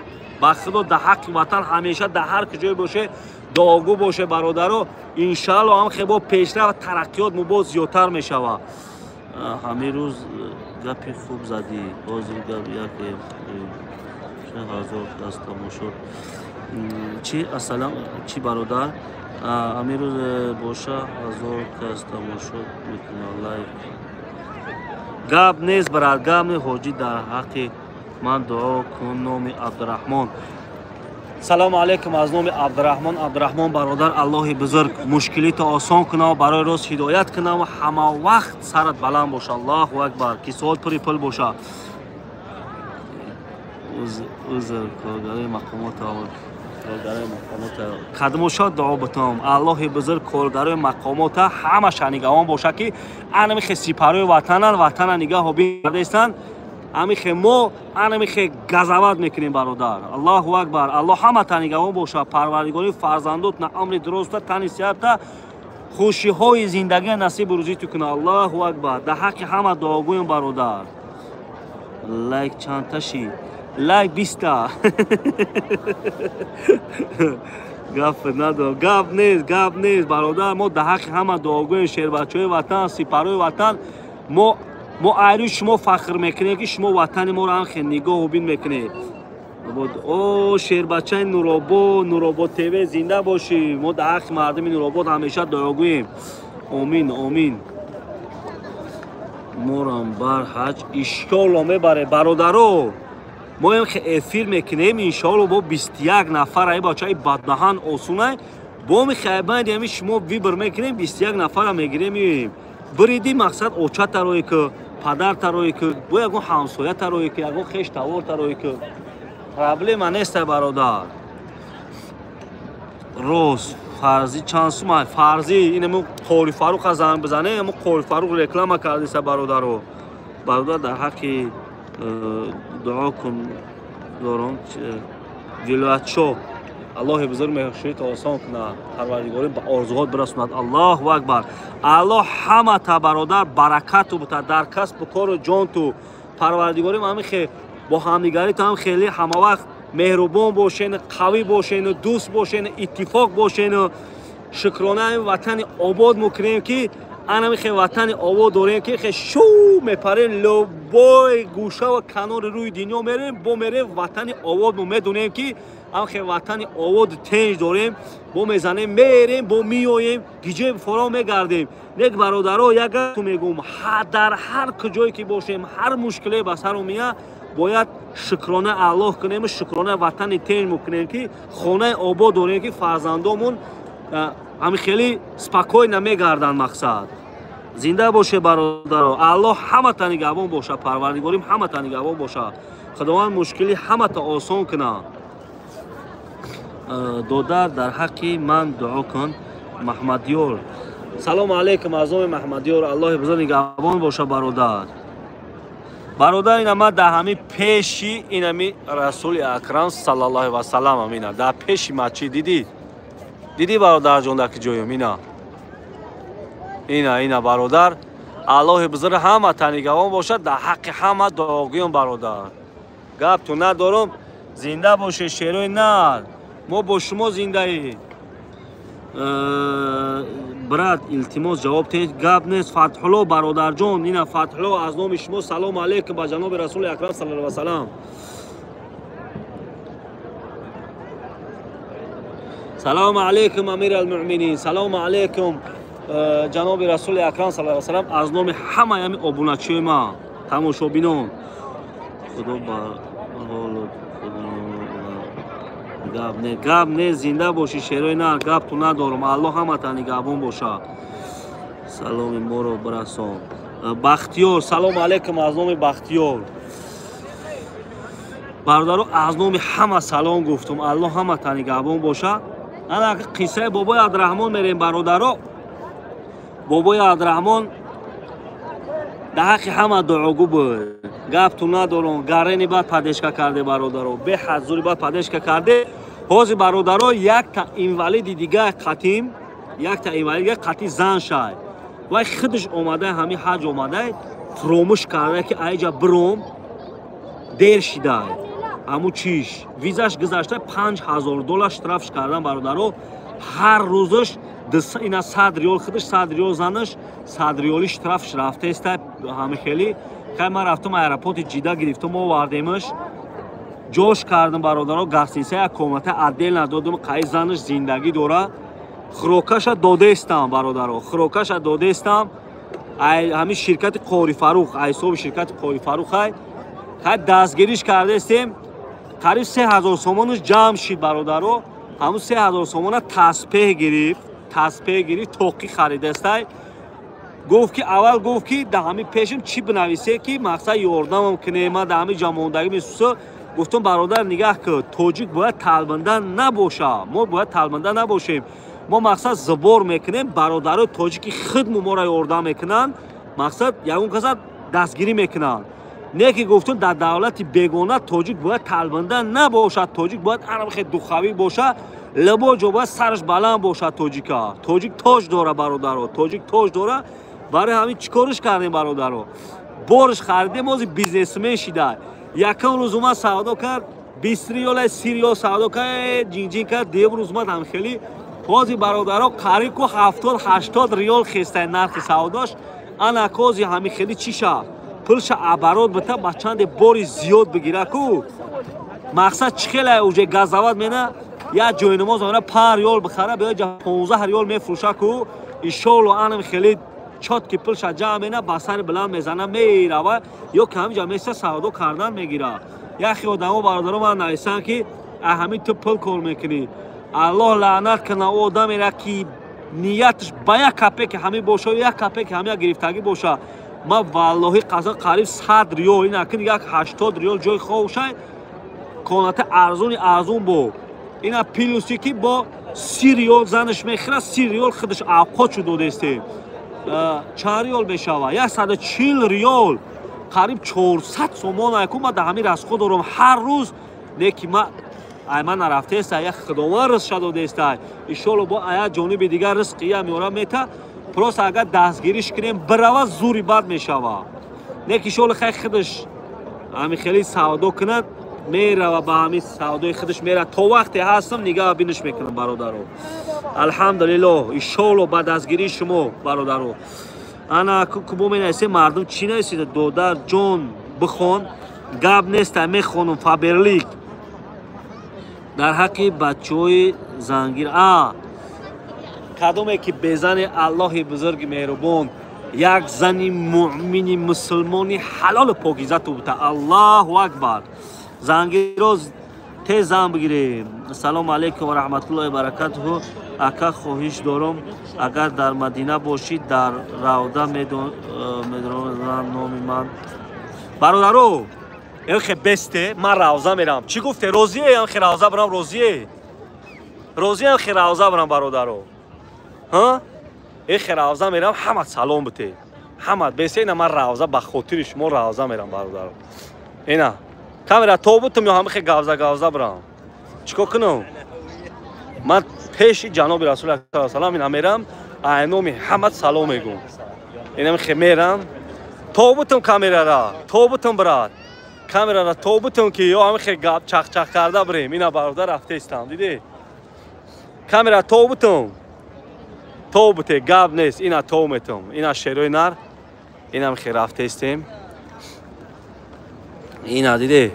S1: Ба Худо дар ҳаққи ватан ҳамеша дар ҳар куҷое боше дуогӯ боше бародаро. Иншааллоҳ ҳам хебо пешрафт тараққиёт мо боз зиёдтар мешавад. Ҳамин рӯз гапи хуб задӣ. Ҳозир гап яке 1000 кас тамошо. Чи ассалом чи бародар? Ҳамин рӯз боша 1000 кас тамошо мекунад лайк. Гап нест брат, гап не ҳоҷӣ дар ҳаққи ман дуо кун номи Абдураҳмон. Салому алайкум аз номи Абдураҳмон. Абдураҳмон бародар, Аллоҳи бузург мушкилито осон кунав, барои рост ҳидоят кунав, ҳама вақт сарат баланд боша. Аллоҳу акбар, кисоат пури пул боша. Узр коргарои мақомот кадмошо дуо бутам. Аллоҳи бузург коргарои мақомота ҳамаша нигаҳон боша ки анамихе сипарои ватанан, ватана нигаҳо бинадестанд. Амихе мо анамихе газават мекунем бародар. Аллоҳу акбар. Аллоҳ ҳамата нигаҳон боша. Парвардигори фарзандот на амри дуруста тани сиҳатта хушиҳои зиндагия насибу рӯзиту куна. Аллоҳу акбар. Дар ҳаққи ҳама дуогӯем бародар. Лайк чандта шид? Лайк 20та. Гап надор. Гап нест, гап нест бародар. Мо дар ҳаққи ҳама дуогӯем. Шербачаҳои ватан, сипарои ватан. Мо айрӯи шумо фахр мекунем ки шумо ватани моро ҳам хел нигоҳу бин мекунед. О шербачаи Нуробод, Нуробод ТВ зинда бошӣ. Мо дар ҳаққи мардуми Нуробод ҳамеша дуогӯем. Омин, омин. Морам бар ҳаҷ иншоалло мебаре бародаро. Мо им эфир мекунем иншоалло бо 21 нафар ай бачаи баддаҳан осунай. Бо михайбанд ами шумо вибр мекунем 21 нафара мегирем меоем. Бириди мақсад оча тарое ки падар тарое ки бо ягон ҳамсоя тарое ки ягон хеш тавор тарое ки проблема нест бародар. Рост фарзӣ чанд сума фарзӣ инаму Қори Фаруқ занг бизане, аму Қори Фаруқ реклама кардиса бародаро. Бародар дар ҳаққи дуо кун дорам вилоятшо. Аллоҳи бузург мехширит осон кунад, парвардигорӣ ба орзуҳот бирасонад. Аллоҳу акбар. Аллоҳ ҳамата бародар баракату бута дар касбу кору ҷонту. Парвардигорӣ ҳами хе бо ҳамдигариту ҳам хеле ҳама вақт меҳрубон бошен, қавӣ бошен, дӯст бошен, иттифоқ бошен. Шукрона ватани обод мекунем ки анами хе ватани обод дорем ки хе шу мепарем лобой гӯша ва канори рӯи дунё мерем, бо мерем ватани обод мо медонем ки ам хе ватани обод тенҷ дорем, бо мезанем мерем, бо миёем, гиҷои форо мегардем. Нек бародаро, як гап мегӯм, дар ҳар куҷое ки бошем, ҳар мушкиле ба сар меояд, бояд шукрона Аллоҳ кунем, шукрона ватани тенҷ мекунем ки хонаи обод дорем ки фарзандомон ҳами хеле спокойно мегарданд мақсад. Зинда боше бародаро. Аллоҳ ҳамата нигаҳбон боша, парвардигорим ҳамата нигаҳбон боша. Худованд мушкили ҳамата осон кунад. Додар дар ҳаққи ман дуо кун. Маҳмадёр. Салому алайкум аз номи Маҳмадёр. Аллоҳи бузург нигаҳбон боша бародар. Бародар ина ман дар ҳамин пеши инами Расули Акрам саллаллоҳу алайҳи васаллам ина дар пеши масҷид дидӣ? Дидӣ бародарҷон дар куҷоем ина? Ина ина бародар. Аллоҳи бузург ҳамата нигаҳбон бошад, дар ҳаққи ҳама дуогӯем бародар. Гапту надорам. Зинда боше шерои нар. Мо бо шумо зиндаӣ. Брат илтимос ҷавоб диҳед. Гап нест Фатҳулло бародарҷон. Ина Фатҳулло аз номи шумо салому алайкум ба ҷаноби Расули Акрам саллаллоҳу алайҳи васаллам. Салому алайкум амир алмӯъминин. Салому алайкум ҷаноби Расули Акрам саллаллоҳу алайҳи васаллам аз номи ҳамаи ҳамин обуначиёи ма тамошобинон. Худо ба ҳолу гап не, гап не, зинда бошӣ шерои нар, гапту надорам. Аллоҳ ҳамата нигаҳбон боша. Саломи моро бирасон. Бахтиёр, салому алайкум аз номи Бахтиёр. Бародаро аз номи ҳама салом гуфтум. Аллоҳ ҳамата нигаҳбон боша. Ана қиссаи бобои Абдураҳмон мерем бародаро. Бобои Абдураҳмон Дар ҳаққи ҳама дуогӯ буд. Гапту надорам, гарени баъд падешка карде бародаро. Беҳад зури баъд падешка карде. Ҳозир бародаро якта инвалиди дига қатим, якта инвалид дига қати зан шай. Вай худаш омада, ҳамин ҳаҷ омада, фуромӯш карда ки айҷа биром, дер шидай. Ҳаму чиш визаш гузашта $5000 штрафш кардан бародаро. Ҳар рӯзаш ина 100 риёл худаш, 100 риёл занаш, 100 риёли штрафш рафтеста ҳами хели. Хай ман рафтам аэропорти Ҷида гирифтам, овардемаш, ҷош кардам бародаро. Гостиница як комната отдельно додам, қаи занаш зиндагӣ дора. Хӯрокаша додестам бародаро, хӯрокаша додестам. Ҳамин ширкати Қори Фарух, ҳисоби ширкати Қори Фарух ай. Хай дастгириш кардестем, қариб 3000 сомонаш ҷамъ шид бародаро. Ҳамун 3000 сомона таспеҳ гирифт, таспеҳ гирифт, тоқӣ харидастай. Гуфт ки аввал гуфт ки дар ҳамин пешам чӣ бинависе ки мақсад ёрдамам кунем, ман дар ҳамин ҷамондагӣ месуса. Гуфтам бародар нигаҳ кун, тоҷик бояд талбанда набоша, мо бояд талбанда набошем. Мо мақсад забор мекунем, бародарои тоҷики худмо моро ёрдам мекунанд, мақсад ягон каса дастгирӣ мекунанд. Не ки гуфтам дар давлати бегона тоҷик бояд талбанда набошад, тоҷик бояд арабхе духавӣ боша, либо ҷо бояд сараш баланд бошад тоҷика. Тоҷик тоҷ дора бародаро, тоҷик тоҷ дора. Барои ҳамин чӣ кориш кардем бародаро? Борш харидем, ҳозир бизнесмен шида. Якум рӯз омад савдо кард, 20 риёла 30 риёл савдо кард, ҷинҷин кард. Дуюм рӯз омад ҳам хеле. Ҳозир бародаро қариб ку 70-80 риёл хестай нархи савдош. Ана кози ҳамин хеле чӣ ша? Пулша оборот бита ба чанде бори зиёд бигира ку. Мақсад чӣ хеле уже газават мена, як ҷойнамоз мена 5 риёл бихара, биё ҷа 15 риёл мефурӯша ку. Иншоалло анам хеле чот ки пулша ҷамъ мена, ба сари баланд мезана, мерава ё ки ҳамин ҷа места савдо кардан мегира. Яхе одамо бародаро ман нависанд ки ҳамин ту пул кор мекунӣ. Аллоҳ лаънат кунад о одамеро ки нияташ ба як капеки ҳамин боша, як капеки ҳамин гирифтагӣ боша. Ман валлоҳи қасам қариб 100 риёл, ин акин як 80 риёл ҷои хобшай, коната арзони арзон бо. Ина плюси ки бо 30 риёл занаш мехӯрад, 30 риёл худаш авқотшо додестем. Чанд риёл мешавад? 140 риёл, қариб 400 сомон. Айку ман дар ҳамин расход дорам ҳар рӯз. Не ки ман ай ман нарафтеста, як худованд ризқша додеста. Иншоалло бо ая ҷониби дигар ризқи я меора мета. Просто агар дастгириш кунем бирава зури бад мешава. Не ки иншоалло хай худаш ҳамин хеле савдо кунад, мерава ба ҳамин савдои худаш мера. То вақте ҳастам нигаҳ биниш мекунам бародаро. Алҳамдулиллоҳ, иншоалло ба дастгирии шумо бародаро. Ана кубо менависем мардум чӣ нависида? Додар ҷон бихон, гап неста мехонум. Фаберлик дар ҳаққи бачаҳои зангир. Кадоме ки безани Аллоҳи бузурги меҳрубон як зани муъмини мусулмони ҳалолу покизату бута. Аллоҳу акбар. Зангиро тез зан бигирем. Ассалому алайкум ва раҳматуллоҳи ва баракатуҳу. Ака хоҳиш дорам, агар дар Мадина бошӣ, дар равда медонам номи ман. Бародаро, эхе бесте, ман равза мерам. Чӣ гуфте? Розие? Эхе равза барам, розие? Розиям хе равза барам бародаро. Ҳа? Эхе равза мерам, ҳама салом бите. Ҳама бесте, ина ман равза ба хотири шумо равза мерам бародаро. Ина камера то бутум ё ҳама хе гавза гавза барам. Чӣ кор кунам? Ман пеши ҷаноби Расули Акрам салам ина мерам, айноми ҳама салом мегӯм. Инам хе мерам. То бутум камерара, то бутум брат. Камерара то бутум ки ё ҳама хе гап чах-чах карда бирем. Ина бародар рафтаистам, дидӣ? Камера то бутум. То буте, гап нест, ина то метум. Ина шерои нар. Инам хе рафтаистем. Ина дидӣ?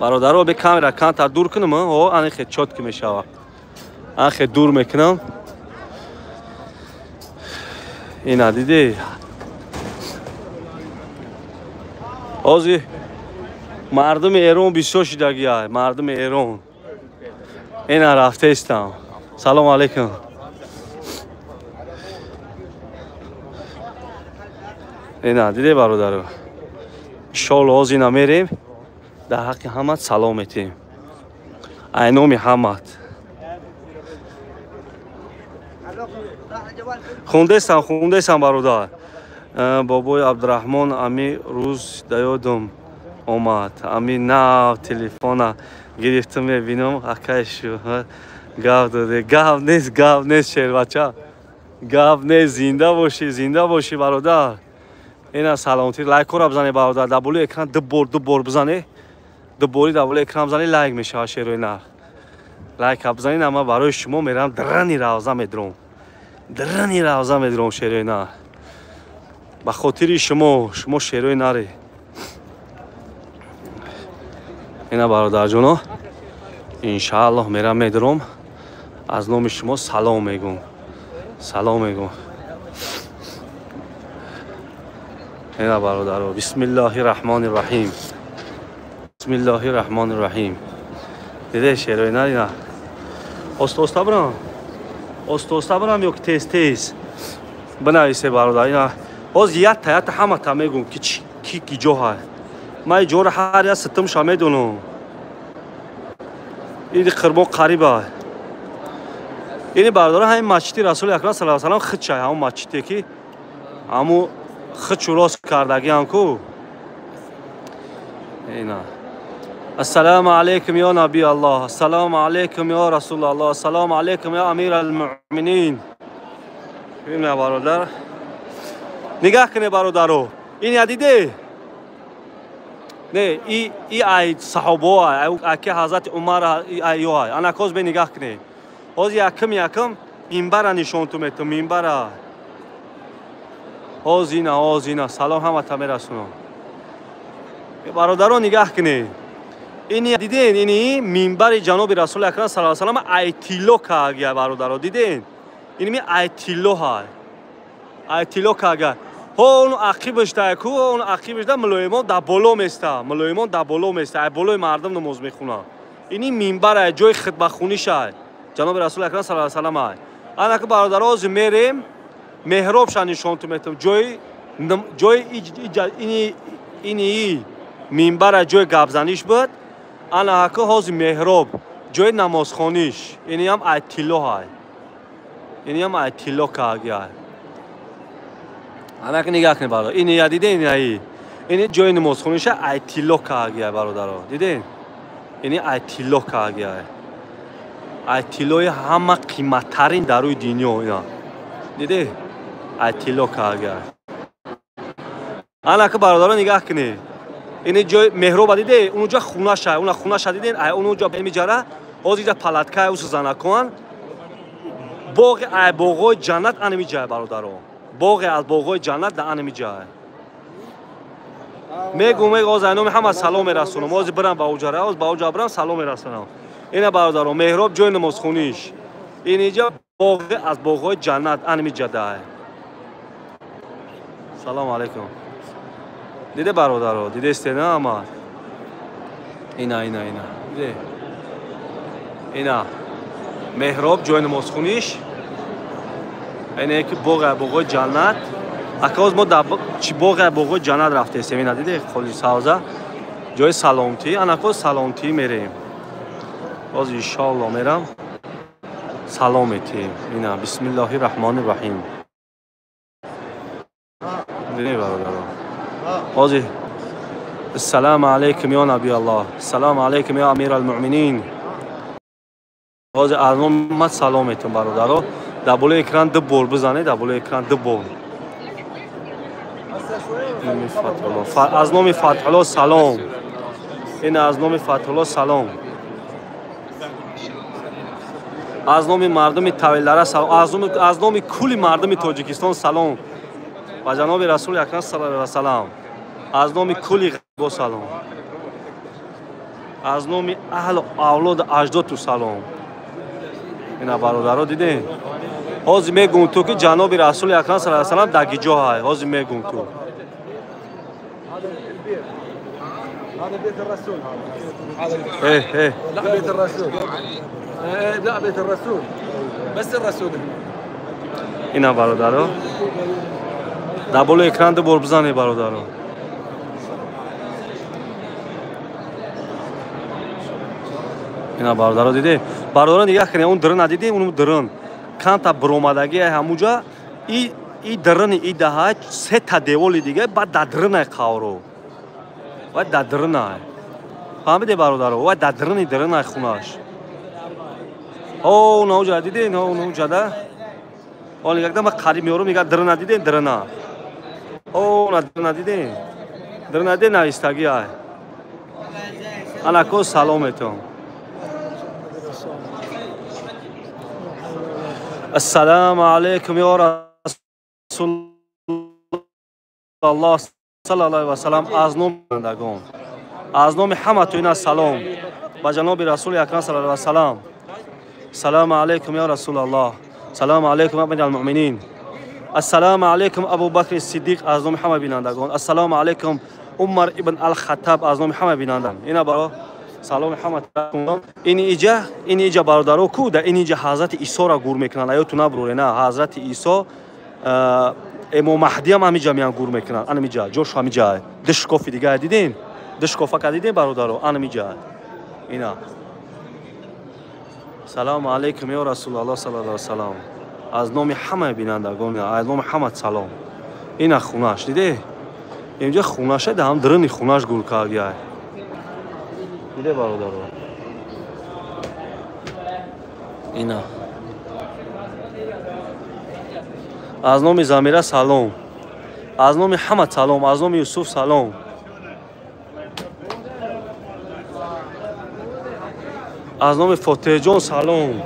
S1: Бародаро бе камера кантар дур кунам, о, ани хе чотки мешава. Ан хе дур мекунам. Ина дидӣ? Ҳозир мардуми Эрон бисёр шидагия, мардуми Эрон. Ина рафтаистам. Салом алейкум. Ина дидӣ бародаро? Иншоалло ҳозир ина мерем, дар ҳаққи ҳамат салом метиҳем. Айноми ҳамат. Хундестам, хундестам бародар. Бобои Абдураҳмон ами рӯз даёдум омад. Ами нав телефона гирифтум, мебинам акай шу гав доде. Гав нест, гав нест, шербача. Гав нест, зинда бошӣ, зинда бошӣ бародар. Ина саломатӣ, лайкҳоро бизане бародар. Дар болои экран ду бор, ду бор бизане. Ду бори дар болои экран бизане, лайк мешавад шерои нар. Лайка бизанед, ама барои шумо мерам драни равза медром. Драни равза медром шерои нар. Ба хотири шумо, шумо шерои наре. Ина бародарҷоно, иншааллоҳ мерам медром. Аз номи шумо салом мегӯм. Салом мегӯм. Ина бародаро, бисмиллоҳи раҳмони раҳим. Бисмиллоҳи раҳмони раҳим. Диде шерои нар ина. Оста оста бирам. Оста оста бирам ё ки тез тез. Бинависе бародар ина. Ҳоз якта якта ҳамата мегӯм ки ки ки ҷо ҳай. Ман ҷоро ҳар як ситимша медонам. Иди қирбон қариба. Ини бародаро ҳамин масҷиди Расули Акрам саллаллоҳу алайҳи васаллам хидшай, ҳамон масҷиде ки ҳамун хидшу рост кардагиам ку. Ина. Ассалому алайкум ё наби Аллоҳ, ассалому алайкум ё Расулуллоҳ, ассалому алайкум ё амир ал-муъминин. Ина бародар. Нигаҳ кунед бародаро. Ин я диде? Не, и ай саҳобо ай, аки ҳазрати Умар ай ё ай. Ана коз бе нигаҳ кунед. Ҳоз якм якм минбара нишон ту метум, минбара. Ҳоз ина, ҳоз ина. Салом ҳамата мерасонам. Бародаро нигаҳ кунед. Ини диден, ини минбари ҷаноби Расули Акрам саллаллоҳу алайҳи васаллам ай тилло каагия бародаро, диден? Ини ми ай тилло ҳай. Ай тилло каагия. Ҳо он ақибаш дай ку, он ақибаш да мулоимон да боло места, мулоимон да боло места, ай болои мардум намоз мехонад. Ини минбар ай ҷои хитбахониш ай. Ҷаноби Расули Акрам саллаллоҳу алайҳи васаллам ай. Ана ки бародаро ҳозир мерем, меҳробша нишон ту метам, ҷои ҷои ини ини минбар ай ҷои гапзаниш буд. Ана ҳаки ҳозир меҳроб, ҷои намозхониш. Иниам ай тилло ҳай. Иниам ай тилло кааги ай. Ана ки нигаҳ кунед бародар. Ини я диден, ини ини ҷои намозхониша ай тилло кааги ай бародаро. Диден? Ини ай тилло кааги ай. Ай тиллои ҳама қиматтарин дар рӯи дунё ина. Диде? Ай тилло кааги ай. Ана ки бародаро нигаҳ кунед. Ини ҷои меҳроба диде, унуҷа хунаша, уна хунаша диден, ай унуҷа миҷара, ҳозир иҷа палаткай усу занакон. Боғи ай боғои ҷаннат ана миҷай бародаро. Боғи аз боғои ҷаннат да ана миҷай. Мегум, мег ҳозир ай номи ҳама салом мерасонам. Ҳозир бирам ба уҷара, ҳозир ба уҷа бирам салом мерасонам. Ина бародаро, меҳроб ҷои намозхониш. Ин иҷа боғи аз боғои ҷаннат ана миҷадай. Салом алайкум. Диде бародаро, дидесте на ама? Ина, ина, ина. Диде. Ина. Меҳроб ҷои намозхониш. Ина ки боғ боғои ҷаннат. Ака ҳоз мо дар чи боғ боғои ҷаннат рафтесем. Ина диде холи савза. Ҷои саломтӣ. Ана ко саломтӣ мерем. Ҳоз иншоаллоҳ мерам. Салом метиҳем. Ина бисмиллоҳи раҳмони раҳим. Диде бародаро. ҳозир ассалому алайкум ё наби Аллоҳ, ассалому алайкум ё амир ал-муъминин. Ҳозир аз номи ман салом метум бародаро. Дар болои экран ду бор бизанед, дар болои экран ду бор. Аз номи Фатҳулло салом. Ин аз номи Фатҳулло салом. Аз номи мардуми Тавилдара салом, аз номи кулли мардуми Тоҷикистон салом. Ба ҷаноби Расули Акрам саллаллоҳу алайҳи васаллам. Аз номи кулли ғарибо салом. Аз номи аҳлу авлоду аҷдодту салом. Ина бародаро диден? Ҳозир мегӯм ту ки ҷаноби Расули Акрам саллаллоҳу алайҳи васаллам дар гиҷо ҳай. Ҳозир мегӯм ту.
S2: هذا بيت الرسول هذا.
S1: ايه ايه.
S2: لا بيت الرسول. إيه لا بيت الرسول. بس الرسول.
S1: اینا برادرو. در بالو اکران دو بار بزنی برادرو. اینا برادرو دیده. برادرو نگاه کنید اون درن ندیدی اون درن. کانتا برومادگی همونجا ای И дарани и даҳа сета деволи дига баъд дадринай қавро. Вай дадринай. Фаҳмиде бародаро? Вай дадрини даринай хунаш. О, науҷа диден, о, науҷада. Оли якда ма қариб меорам, мега дрина диден, дрина. О, на дрина диден. Дрина диден навистаги ай. Анако салометон. Ассалому алайкум ё Расулуллоҳ саллаллоҳу алайҳи васаллам аз номи бандагон. Аз номи ҳаматон ина салом ба ҷаноби Расули Акрам саллаллоҳу алайҳи васаллам. Салому алайкум ё Расулуллоҳ. Салому алайкум амир ал-муъминин. Ассалому алайкум Абу Бакр Сиддиқ аз номи ҳама бинандагон. Ассалому алайкум Умар ибн ал-Хаттаб аз номи ҳама бинандагон. Ина баро саломи ҳаматон. Ин иҷа бародаро ку да ин иҷа Ҳазрати Исоро гур мекунанд. Аёту набуре на Ҳазрати Исо Имом Маҳдӣ ҳам ҳамиҷа меян гур мекунанд. Анамиҷа ҷош ҳамиҷа. Ду шкофи дига дидем? Ду шкофака дидем бародаро? Анамиҷа. Ина. Салому алайкум ё Расулуллоҳ саллаллоҳу алайҳи васаллам. Аз номи ҳама бинандагон, аз номи ҳама салом. Ина хунаш диде? Инҷа хунаша да ҳам дарини хунаш гур кардия. Диде бародаро? Ина. Аз номи Замира салом. Аз номи ҳама салом, аз номи Юсуф салом. Аз номи Фотеҳҷон салом.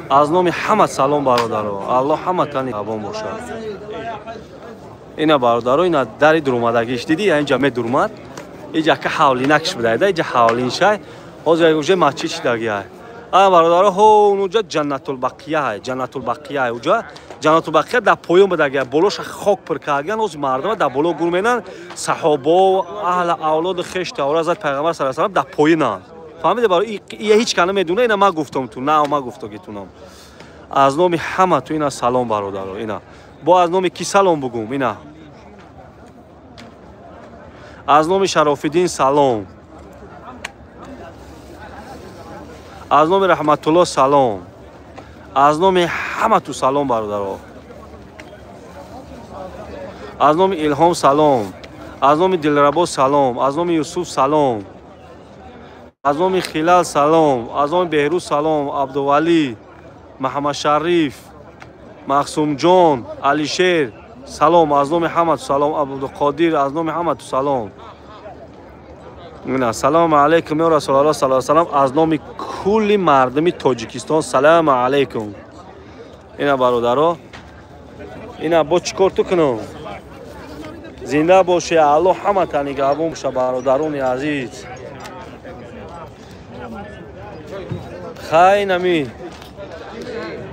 S1: Аз номи ҳама салом бародаро. Аллоҳ ҳаматон нигаҳбон бошад. Ина бародаро, ина дари дурумадагиш дидӣ? Инҷа медурмад. Инҷа ка ҳавлинакш будайда, инҷа ҳавлиншай. Ҳозир уже масҷид шидагиай. А бародаро, ҳо унуҷа Ҷаннатулбақия, Ҷаннатулбақия уҷа Ҷаннатулбақия дар поён будагия, болоша хок пур кардагиян, ҳозир мардума дар боло гур менанд, саҳобо, аҳли авлоди хеш тавра зад пайғамбар саллаллоҳу алайҳи васаллам дар поёнанд. Фаҳмиде баро, ия ҳеч кас намедона, ина ман гуфтам ту, на ман гуфтагитунам. Аз номи ҳама ту ина салом бародаро, ина. Бо аз номи ки салом бугум, ина. Аз номи Шарофиддин салом. Аз номи Раҳматуллоҳ салом. Аз номи ҳама ту салом бародаро. Аз номи Илҳом салом. Аз номи Дилрабо салом. Аз номи Юсуф салом. Аз номи Хилал салом. Аз номи Беҳрӯз салом. Абдувалӣ, Маҳаммадшариф, Мақсумҷон, Алишер салом. Аз номи ҳама ту салом. Абдуқодир, аз номи ҳама ту салом. Салому алайкум ё Расулуллоҳ саллаллоҳу алайҳи васаллам. Аз номи кулли мардуми Тоҷикистон салому алайкум. Ина бародаро, ина бо чӣ кор ту кунам? Зинда боше, Аллоҳ ҳаматон нигаҳбон боша бародарони азиз. Хай нами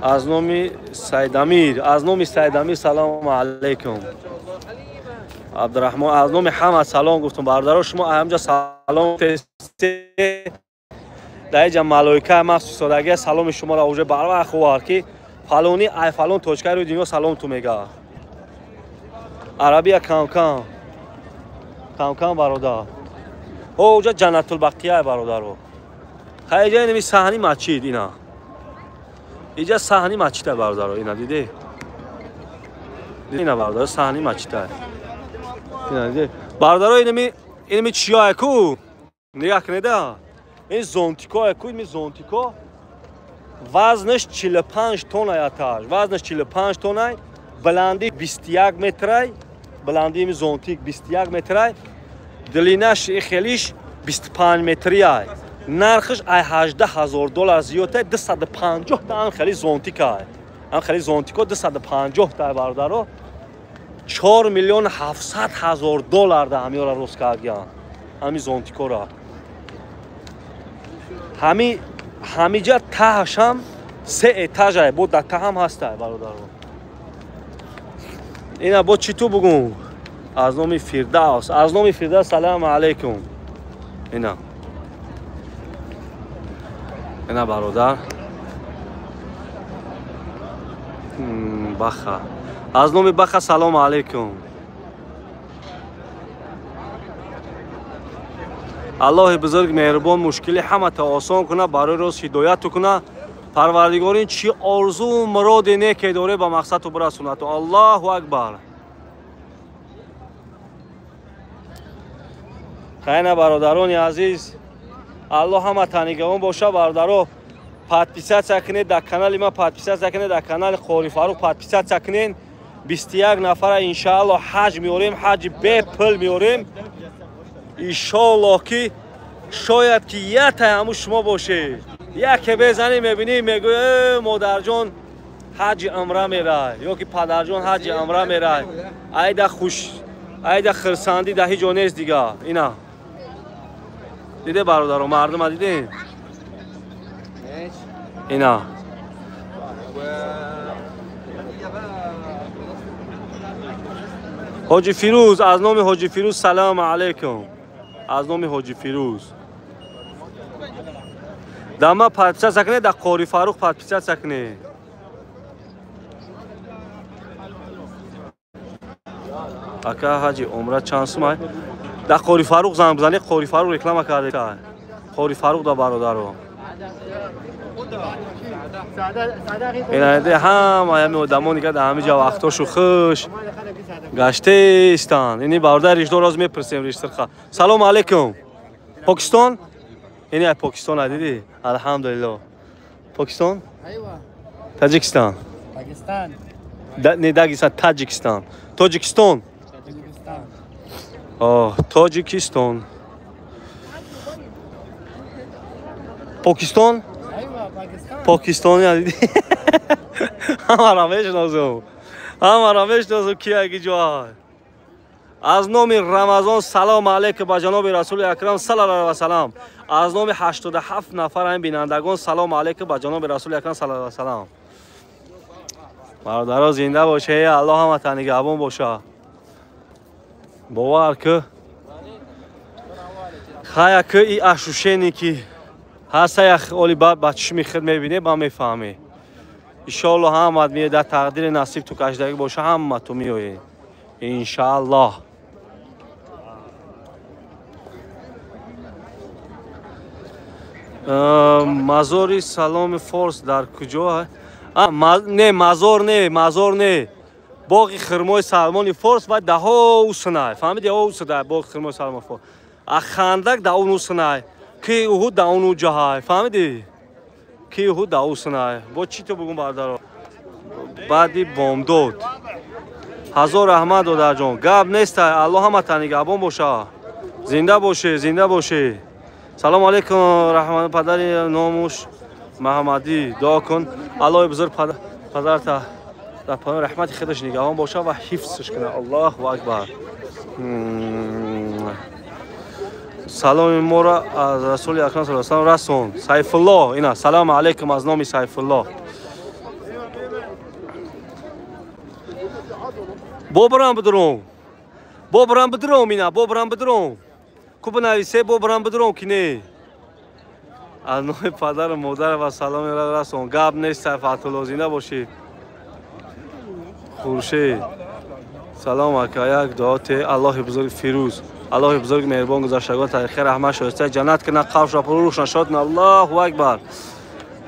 S1: аз номи Сайдамир, аз номи Сайдамир салому алайкум. Абдурраҳмон, аз номи ҳама салом гуфтум бародаро. Шумо ҳамҷа салом дар инҷа малоика махсус содагия саломи шуморо уже барвақт овард ки фалони ай фалон точкаи рӯи дунё салом ту мега. Арабия кам-кам кам-кам бародар. О, уҷа Ҷаннатулбақия бародаро. Хай иҷа инами саҳни масҷид ина. Иҷа саҳни масҷида бародаро, ина диде? Ина бародаро саҳни масҷида. Ина диде? Бародаро инами чиё ку? Нигоҳ кунеда. Ин зонтико ку, ин зонтико вазнаш 45 тонна аташ. Вазнаш 45 тонна, баландӣ 21 метрай, баландии ин зонтик 21 метрай, длинаш и хелиш 25 метрия. Нархш ай $18,000 зиёд, 250 та ам хели зонтика. Ам хели зонтико 250 та бародаро. $4,700,000 да ҳамиёра рост кардиян. Ҳами зонтикора. Ҳамиҷа таҳашам 3 этажае, бо дар таҳам ҳастай бародаро. Ина бо чӣ ту бугум? Аз номи Фирдавс, аз номи Фирдавс салому алайкум. Ина. Ина бародар. Баха. Аз номи Баха салому алайкум. Аллоҳи бузург меҳрубон мушкили ҳамата осон куна, барои рост ҳидояту куна, Парвардигорин чӣ орзу муроде неке доре ба мақсадту бирасонад. Аллоҳу акбар. Хайна бародарони азиз, Аллоҳ ҳама танигаон боша. Бародаро, подписаться кунед дар канали ма, подписаться кунед дар канали Қори Фарух, подписаться кунед. 21 нафара иншааллоҳ ҳаҷ меорем, ҳаҷи бепул меорем. Иншоаллоҳ ки шояд ки ятай ҳаму шумо бошед. Яке безанӣ мебинӣ, мегӯй модарҷон ҳаҷи умра мерай ё ки падарҷон ҳаҷи умра мерай. Айда хуш, айда хирсандӣ да ҳеҷ ҷо нест дига. Ина диде бародаро, мардума дидем? Ина Ҳоҷи Фирӯз, аз номи Ҳоҷи Фирӯз салому алайкум. Аз номи Ҳоҷи Фирӯз. Дама подписаться кунед, дар Қори Фарух подписаться кунед. Ака ҳаҷи умра чанд сум ай? Дар Қори Фарух занг бизанед, Қори Фарух реклама карда. Қори Фарух да бародаро. Инаде ҳама ҳами одамоне ки дар ҳами ҷа вақтошу хуш гаштаистанд. Ини бародар ришдор роз мепурсем ришсирха. Салому алайкум. Покистон? Ини ай Покистон ай дидӣ? Алҳамдулиллоҳ. Покистон? Таҷикистон.
S3: Пакистон.
S1: Не Дагестан, Таҷикистон. Тоҷикистон. Тоҷикистон. Покистон? Покистон дидӣ? Ҳамаро мешиносам. Ҳамаро мешиносам ки яки ҷой. Аз номи Рамазон салому алайкум ба ҷаноби Расули Акрам саллаллоҳу алайҳи васаллам. Аз номи 87 нафар ҳамин бинандагон салому алайкум ба ҷаноби Расули Акрам саллаллоҳу алайҳи васаллам. Бародаро зинда боше, Аллоҳ ҳаматон нигаҳбон боша. Бовар ки хая ки и ощущение ки ҳаста як оли ба чишми худ мебинӣ, ба мефаҳмӣ. Иншоаллоҳ ҳамат меояд, дар тақдири насиб ту кашидагӣ боша, ҳама ту меоӣ. Иншоаллоҳ. Мазори Саломи Форс дар куҷо? Не, мазор не, мазор не. Боғи хирмои Салмони Форс ва даҳо усунай. Фаҳмиди? Усунай боғи хирмои Салмони Форс. А хандак да он усунай. Ки уҳуд да он уҷаҳай. Фаҳмиди? Ки уҳуд да усунай. Бо чӣ ту бугум бародаро? Баъди бомдод. Ҳазор раҳмат додарҷон. Гап нестай. Аллоҳ ҳаматон нигаҳбон боша. Зинда боше, зинда боше. Салому алайкум раҳмат падари номуш Муҳаммадӣ. Дуо кун Аллоҳи бузург падарта дар паноҳи раҳмати худаш нигаҳбон боша ва ҳифзш кунад. Аллоҳу акбар. Саломи моро аз Расули Акрам саллаллоҳу алайҳи васаллам расон. Сайфуллоҳ, ина салому алайкум аз номи Сайфуллоҳ. Бобарам бидуром. Бобарам бидуром ина, бобарам бидуром. Ку бинависе бобарам бидуром ки не. Аз номи падару модар ва саломи расон. Гап нест, Сайфатуллоҳ, зинда бошӣ. Хуршед. Салом ака, як дуо те Аллоҳи бузург Фирӯз. Аллоҳи бузург меҳрубон гузаштагон тариқи раҳмат шоиста ҷаннат кунад, қавшро пуррӯш нашод. Аллоҳу акбар.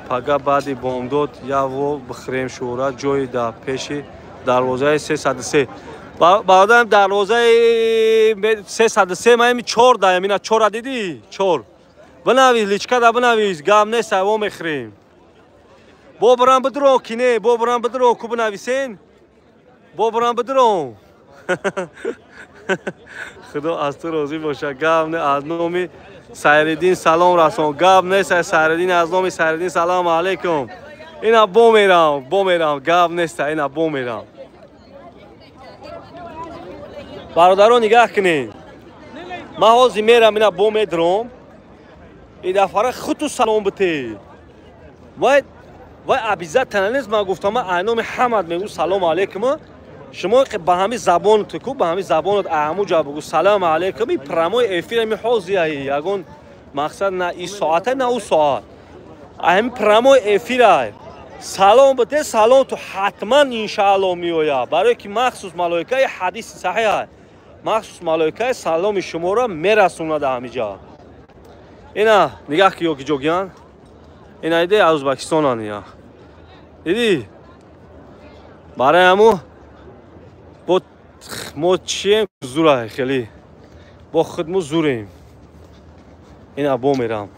S1: Пага баъди бомдод яво бихӯрем шӯра ҷои дар пеши дарвозаи 303. Бародарам дарвозаи 303 маеми 4 даям. Ина 4 дидӣ? 4. Бинавис, личка да бинавис, гап нест, айво мехӯрем. Бобарам бидурон ки не, бобарам бидурон ку бинависен? Бобарам бидурон. Худо аз ту розӣ боша. Гап не, аз номи Сайриддин салом расон. Гап нест, Сайриддин, аз номи Сайриддин салому алайкум. Ина бо мерам, бо мерам, гап нест, ина бо мерам. Бародарон нигаҳ кунед. Ман ҳозир мерам, ина бо медуром. И дафъара худту салом бите. Вай вай обязательно нест, ман гуфтам, ман аз номи ҳамат мегӯ салому алайкум. Шумо ба ҳами забонат ку, ба ҳами забонат ҳаму ҷа бугӯ салому алайкум. И прямой эфир ами ҳозир ягон мақсад на и соата на у соат. Ҳами прямой эфир ай. Салом бите, салом ту ҳатман иншааллоҳ меояд. Барое ки махсус малоикаи ҳадиси саҳиҳ ай. Махсус малоикаи саломи шуморо мерасонад ҳами ҷа. Ина нигаҳ ки ё ки ҷогиян. Ина иде аз Ӯзбекистонан ия. Диди? Барои ҳаму бо мо чием зура хеле. Бо худ мо зурем. Ина бо мерам.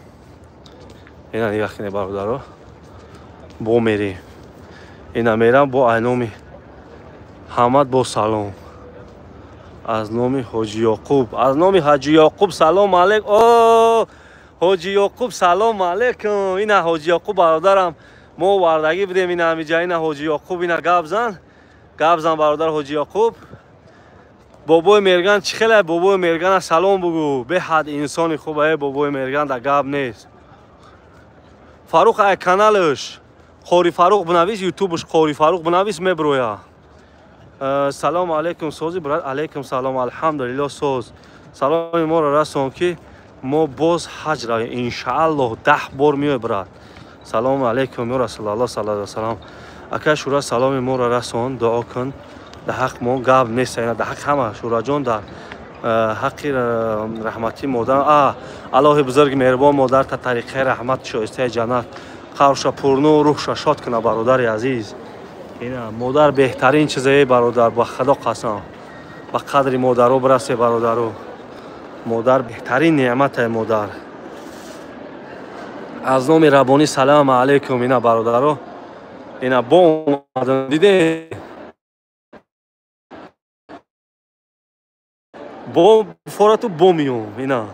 S1: Ина нигоҳ кунед бародаро. Бо мерем. Ина мерам бо айноми ҳамад бо салом. Аз номи Ҳоҷи Ёқуб, аз номи Ҳаҷи Ёқуб салом алейк. О, Ҳоҷи Ёқуб салом алейкум. Ина Ҳоҷи Ёқуб бародарам, мо вардагӣ будем ина ҳамиҷа. Ина Ҳоҷи Ёқуб, ина гап зан. Гап зан бародар Ҳоҷи Ёқуб. Бобои Мерган чӣ хеле? Бобои Мергана салом бугӯ. Беҳад инсони хуб е бобои Мерган, да гап нест. Фарух ай каналаш Қори Фарух бинавис, ютубаш Қори Фарух бинавис меброя. Салом алейкум сози брат. Алейкум салом, алҳамдулилло соз. Саломи моро расон ки мо боз ҳаҷ равем иншааллоҳ 10 бор меой брат. Салому алейкум ё расулаллоҳ саллаллоҳу алайҳи васаллам. Ака Шура саломи моро расон, дуо кун. Дар ҳақ мо гап нест, ина дар ҳақ ҳама Шураҷон дар ҳаққи раҳмати модар. Аллоҳи бузурги меҳрубон модар та тариқаи раҳмат шоистаи ҷаннат қавша пурнур рӯҳша шод куна бародари азиз. Ина модар беҳтарин чизае бародар, ба худо қасам. Ба қадри модаро бирасе бародаро. Модар беҳтарин неъматае модар. Аз номи Раббонӣ салому алейкум ина бародаро. Ина бо омадан диде? Бо форату бо миём ина.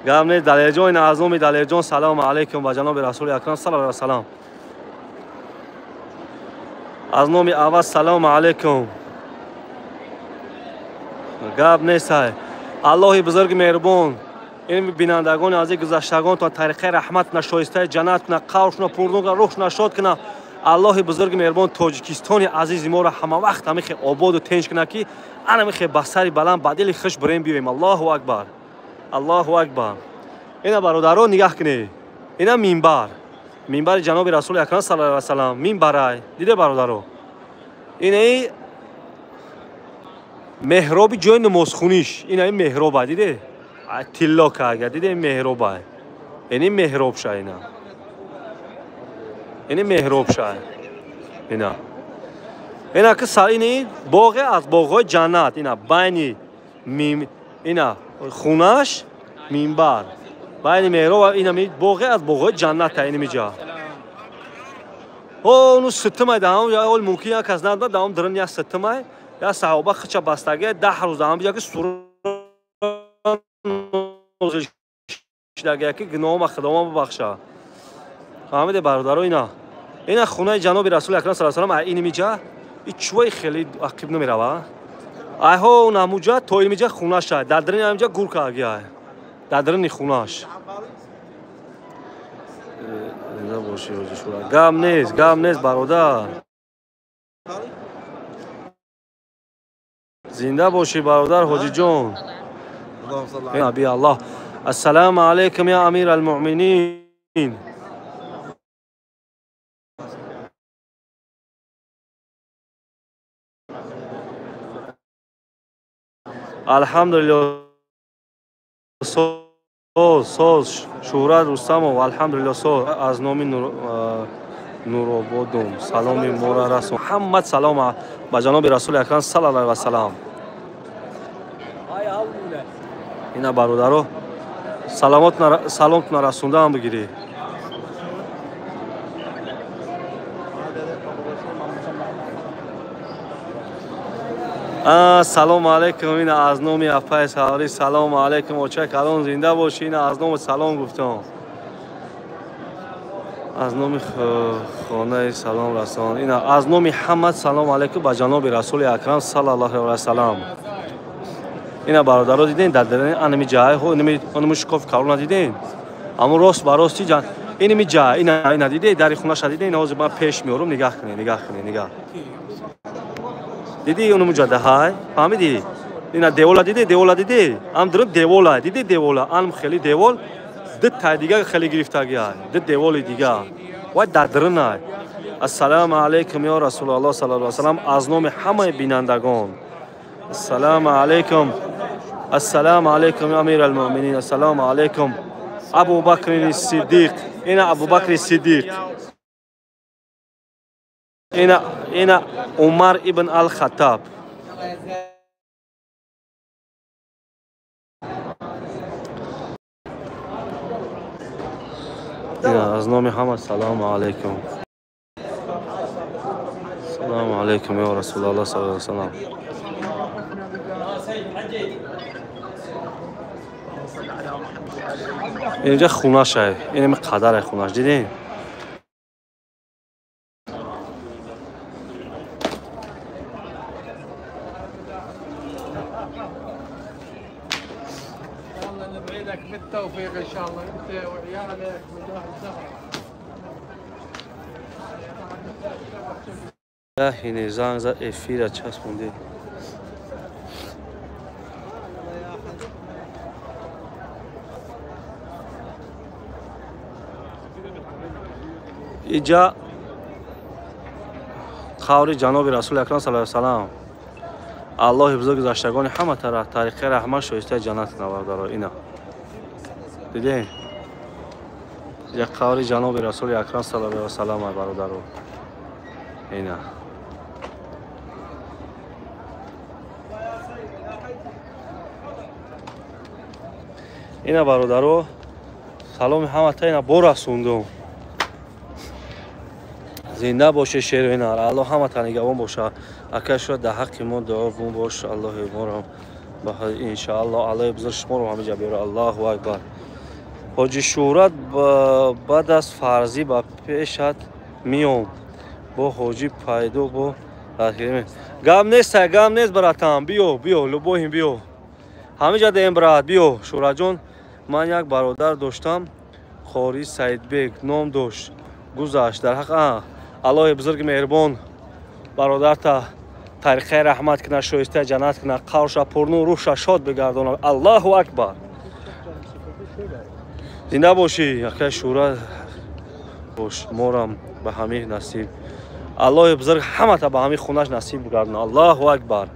S1: Гап нест Далерҷон, ина аз номи Далерҷон салому алейкум ба ҷаноби Расули Акрам саллаллоҳу алайҳи васаллам. Аз номи Аваз салому алейкум. Гап нест. Аллоҳи бузурги меҳрубон ин бинандагони азиз гузаштагонтон тариқаи раҳмат куна, шоистаи ҷаннат куна, қавшуна пурнур куна, рӯҳшуна шод куна. Аллоҳи бузурги меҳрубон Тоҷикистони азизи моро ҳама вақт ҳамихе ободу тинҷ куна ки анамихе ба сари баланд ба дили хуш бирем биёем. Аллоҳу акбар, Аллоҳу акбар. Ина бародаро нигаҳ кунед. Ина минбар, минбари ҷаноби Расули Акрам саллаллоҳу алайҳи васаллам минбарай. Диде бародаро? Инаи меҳроби ҷои намозхуниш, инаи меҳроба диде? Тилло кага диде меҳроба. Ини меҳроб ша ина. Ини меҳроб ша. Ина. Ина ки ини боғе аз боғҳои ҷаннат, ина байни мим ина хунаш минбар. Байни меҳроб ина боғе аз боғҳои ҷаннат ини миҷа. О, ну ситимай даҳам, я ол мумкин як кас надонад, даҳам дирин як ситимай, я саҳоба хича бастаги 10 рӯз даҳам биҷа ки сура нозил шидаги ки гуноҳма худома бубахша. Фаҳмиде бародаро ина. Ина хонаи ҷаноби Расули Акрам саллаллоҳу алайҳи васаллам ини миҷа, и чувои хеле ақиб намерава. Айҳо намуҷа то ин миҷа хонаша, дар дирини ҳамиҷа гурка агиай. Дар дирини хонаш. Зинда бошӣ ҳоҷи Шура. Гап нест, гап нест бародар. Зинда бошӣ бародар ҳоҷиҷон. Наби Аллоҳ. Ассалому алайкум я амир ал-муъминин. Алҳамдулиллоҳ соз соз Шӯҳрат Рустамов алҳамдулиллоҳ соз. Аз номи Нурободум саломи моро расон. Ҳаммат салом ба ҷаноби Расули Акрам саллаллоҳу алайҳи васаллам. Ина бародаро саломтона расондаам бигирӣ. Салому алейкум ина аз номи апаи Саври салому алейкум оча калон зинда бошӣ. Ина аз номи салом гуфтам. Аз номи хонаи салом расон. Ина аз номи ҳамад салому алейкум ба ҷаноби Расули Акрам саллаллоҳу алайҳи васаллам. Ина бародаро диден дар дарани анами ҷай хо инами шикофи калона диден. Аммо рост ба рости ҷан инами ҷай ина диде дари хонаша диде. Ина ҳозир ман пеш меорам, нигаҳ кунед, нигаҳ кунед, нигаҳ. Диди онуму ҷадаҳай? Фаҳмидӣ? Ина девола диде, девола диде. Ам дурум девола, диде девола. Ам хеле девол, ду тай дига хеле гирифтагиай. Ду деволи дига. Вай дар дурунай. Ассалому алайкум ё Расулуллоҳ саллаллоҳу алайҳи васаллам аз номи ҳамаи бинандагон. Ассалому алайкум. Ассалому алайкум ё амир ал-муъминин. Ассалому алайкум Абу Бакр Сиддиқ. Ина Абубакри Сиддиқ. Ина Умар ибн ал-Хаттаб. Аз номи ҳама салому алайкум. Салому алайкум ё Расулаллоҳ саллаллоҳу алайҳи васаллам. Инҷа хунашай, инами қадарай хунаш, дидем?
S2: بالتوفيق ان شاء الله انت وعيالك وجاه الزهره.
S1: Ҳине занг зад эфира часпонди. Иҷа қаври ҷаноби Расули Акрам саллаллоҳу алайҳи васаллам. Аллоҳи бузург гузаштагони ҳама тараф тариқаи раҳмат шоистаи ҷаннат навардаро. Ина дидем? Иҷа қаври ҷаноби Расули Акрам саллаллоҳу алайҳи васаллам бародаро. Ина ина бародаро, саломи ҳамата ина борасондум. Зинда боше шервинар, Аллоҳ ҳамата нигаҳбон боша. Ака шуд дар ҳаққи мо дуо гун бош, Аллоҳи моро иншааллоҳ, Аллоҳи бузург шуморо ҳамиҷа биёра. Аллоҳу акбар. Ҳоҷи Шӯҳрат баъд аз фарзӣ ба пешат миём. Бо ҳоҷӣ пайдо бо гап нест, гап нест братан, биё, биё, любоҳим биё. Ҳамиҷа деем брат, биё. Шӯҳратҷон, ман як бародар доштам, Қори Саидбек ном дошт, гузашт дар ҳақ. Аллоҳи бузурги меҳрубон бародарта тариқаи раҳмат кунад, шоистаи ҷаннат кунад, қаврша пурнур, рӯҳша шод бигардонад. Аллоҳу акбар. Зинда бошӣ акай Шӯҳрат, бош морам ба ҳамин насиб. Аллоҳи бузург ҳамата ба ҳамин хунаш насиб бигардонад. Аллоҳу акбар.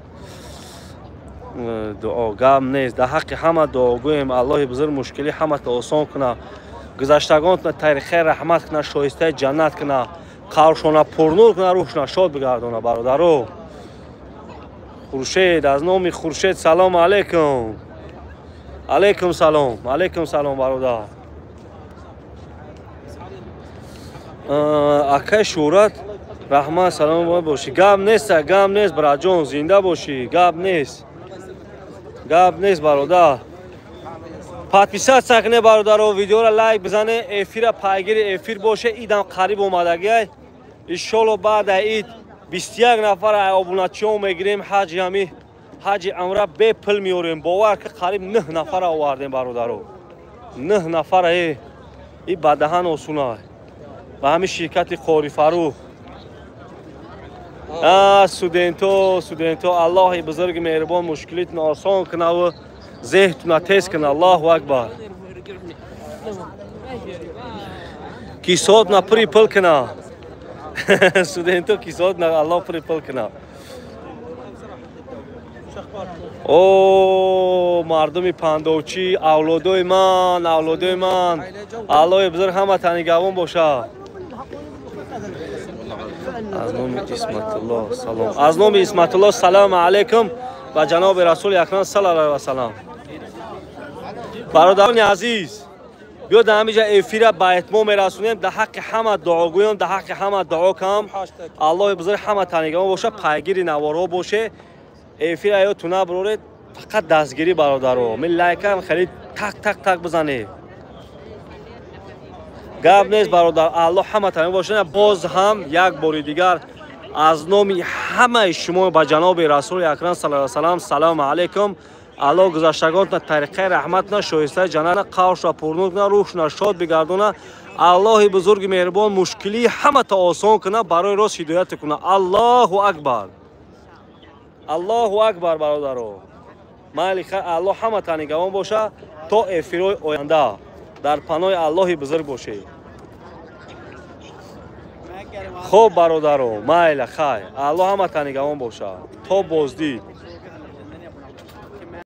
S1: Дуо гап нест, дар ҳаққи ҳама дуогӯем. Аллоҳи бузург мушкили ҳамата осон кунад, гузаштагонтона тариқаи раҳмат кунад, шоистаи ҷаннат кунад, қавршона пурнур кунад, рӯҳшона шод бигардонад. Бародаро, Хуршед, аз номи Хуршед салому алайкум. Алайкум салом, алайкум салом бародар. Акай Шӯҳрат раҳмат, салом бошӣ. Гап нест, гап нест братҷон, зинда бошӣ. Гап нест, гап нест бародар. Подписаться кунед бародаро, видеоро лайк бизанед, эфира пайгири эфир боше. Идам қариб омадагиай. Иншолло баъд аз ид 21 нафар обуначиҳо мегирем. Ҳаҷи ҳами ҳаҷи амра бепул меорем. Бовар ки қариб 9 нафара овардем бародаро. 9 нафара и ба даҳан осунай. Ба ҳамин ширкати Қори Фарух. Студенто, студенто, Аллоҳи бузурги меҳрубон мушкилитон осон кунаву зеҳтуна тез кунад. Аллоҳу акбар. Кисотна пури пул кунад. Студенто кисотна Аллоҳ пури пул кунад. О, мардуми пандовчӣ, авлодои ман, авлодои ман. Аллоҳи бузург ҳамата нигаҳбон бошад. Аз номи Исматуллоҳ салом. Аз номи Исматуллоҳ салому алайкум ва ҷаноби Расули Акрам саллаллоҳу алайҳи васаллам. Бародарони азиз, биё дар ҳаминҷа эфира ба итмом мерасонем. Дар ҳаққи ҳама дуогӯён, дар ҳаққи ҳама дуо кам. Аллоҳи бузург ҳама танигаҳбон бошад, пайгири наворҳо боше. Эфира ёдтон набароред, фақат дастгирӣ бародаро. Ми лайкам хеле так так так бизанед. Гап нест бародар, Аллоҳ ҳама танигаҳбон бошад. Боз ҳам як бори дигар аз номи ҳамаи шумо ба ҷаноби Расули Акрам саллаллоҳу алайҳи васаллам салому алайкум. Аллоҳ гузаштагонтона тариқаи раҳмат кунад, шоистаи ҷаннат кунад, қавршона пурнур кунад, рӯҳшона шод бигардонад. Аллоҳи бузурги меҳрубон мушкилии ҳамата осон кунад, барои рост ҳидоят кунад. Аллоҳу акбар. Аллоҳу акбар бародаро. Майли хайр, Аллоҳ ҳамата нигаҳбон бошад то эфирҳои оянда. Дар паноҳи Аллоҳи бузург бошед. Хоб бародаро, майла хайр, Аллоҳ ҳамата нигаҳбон бошад. То боздид.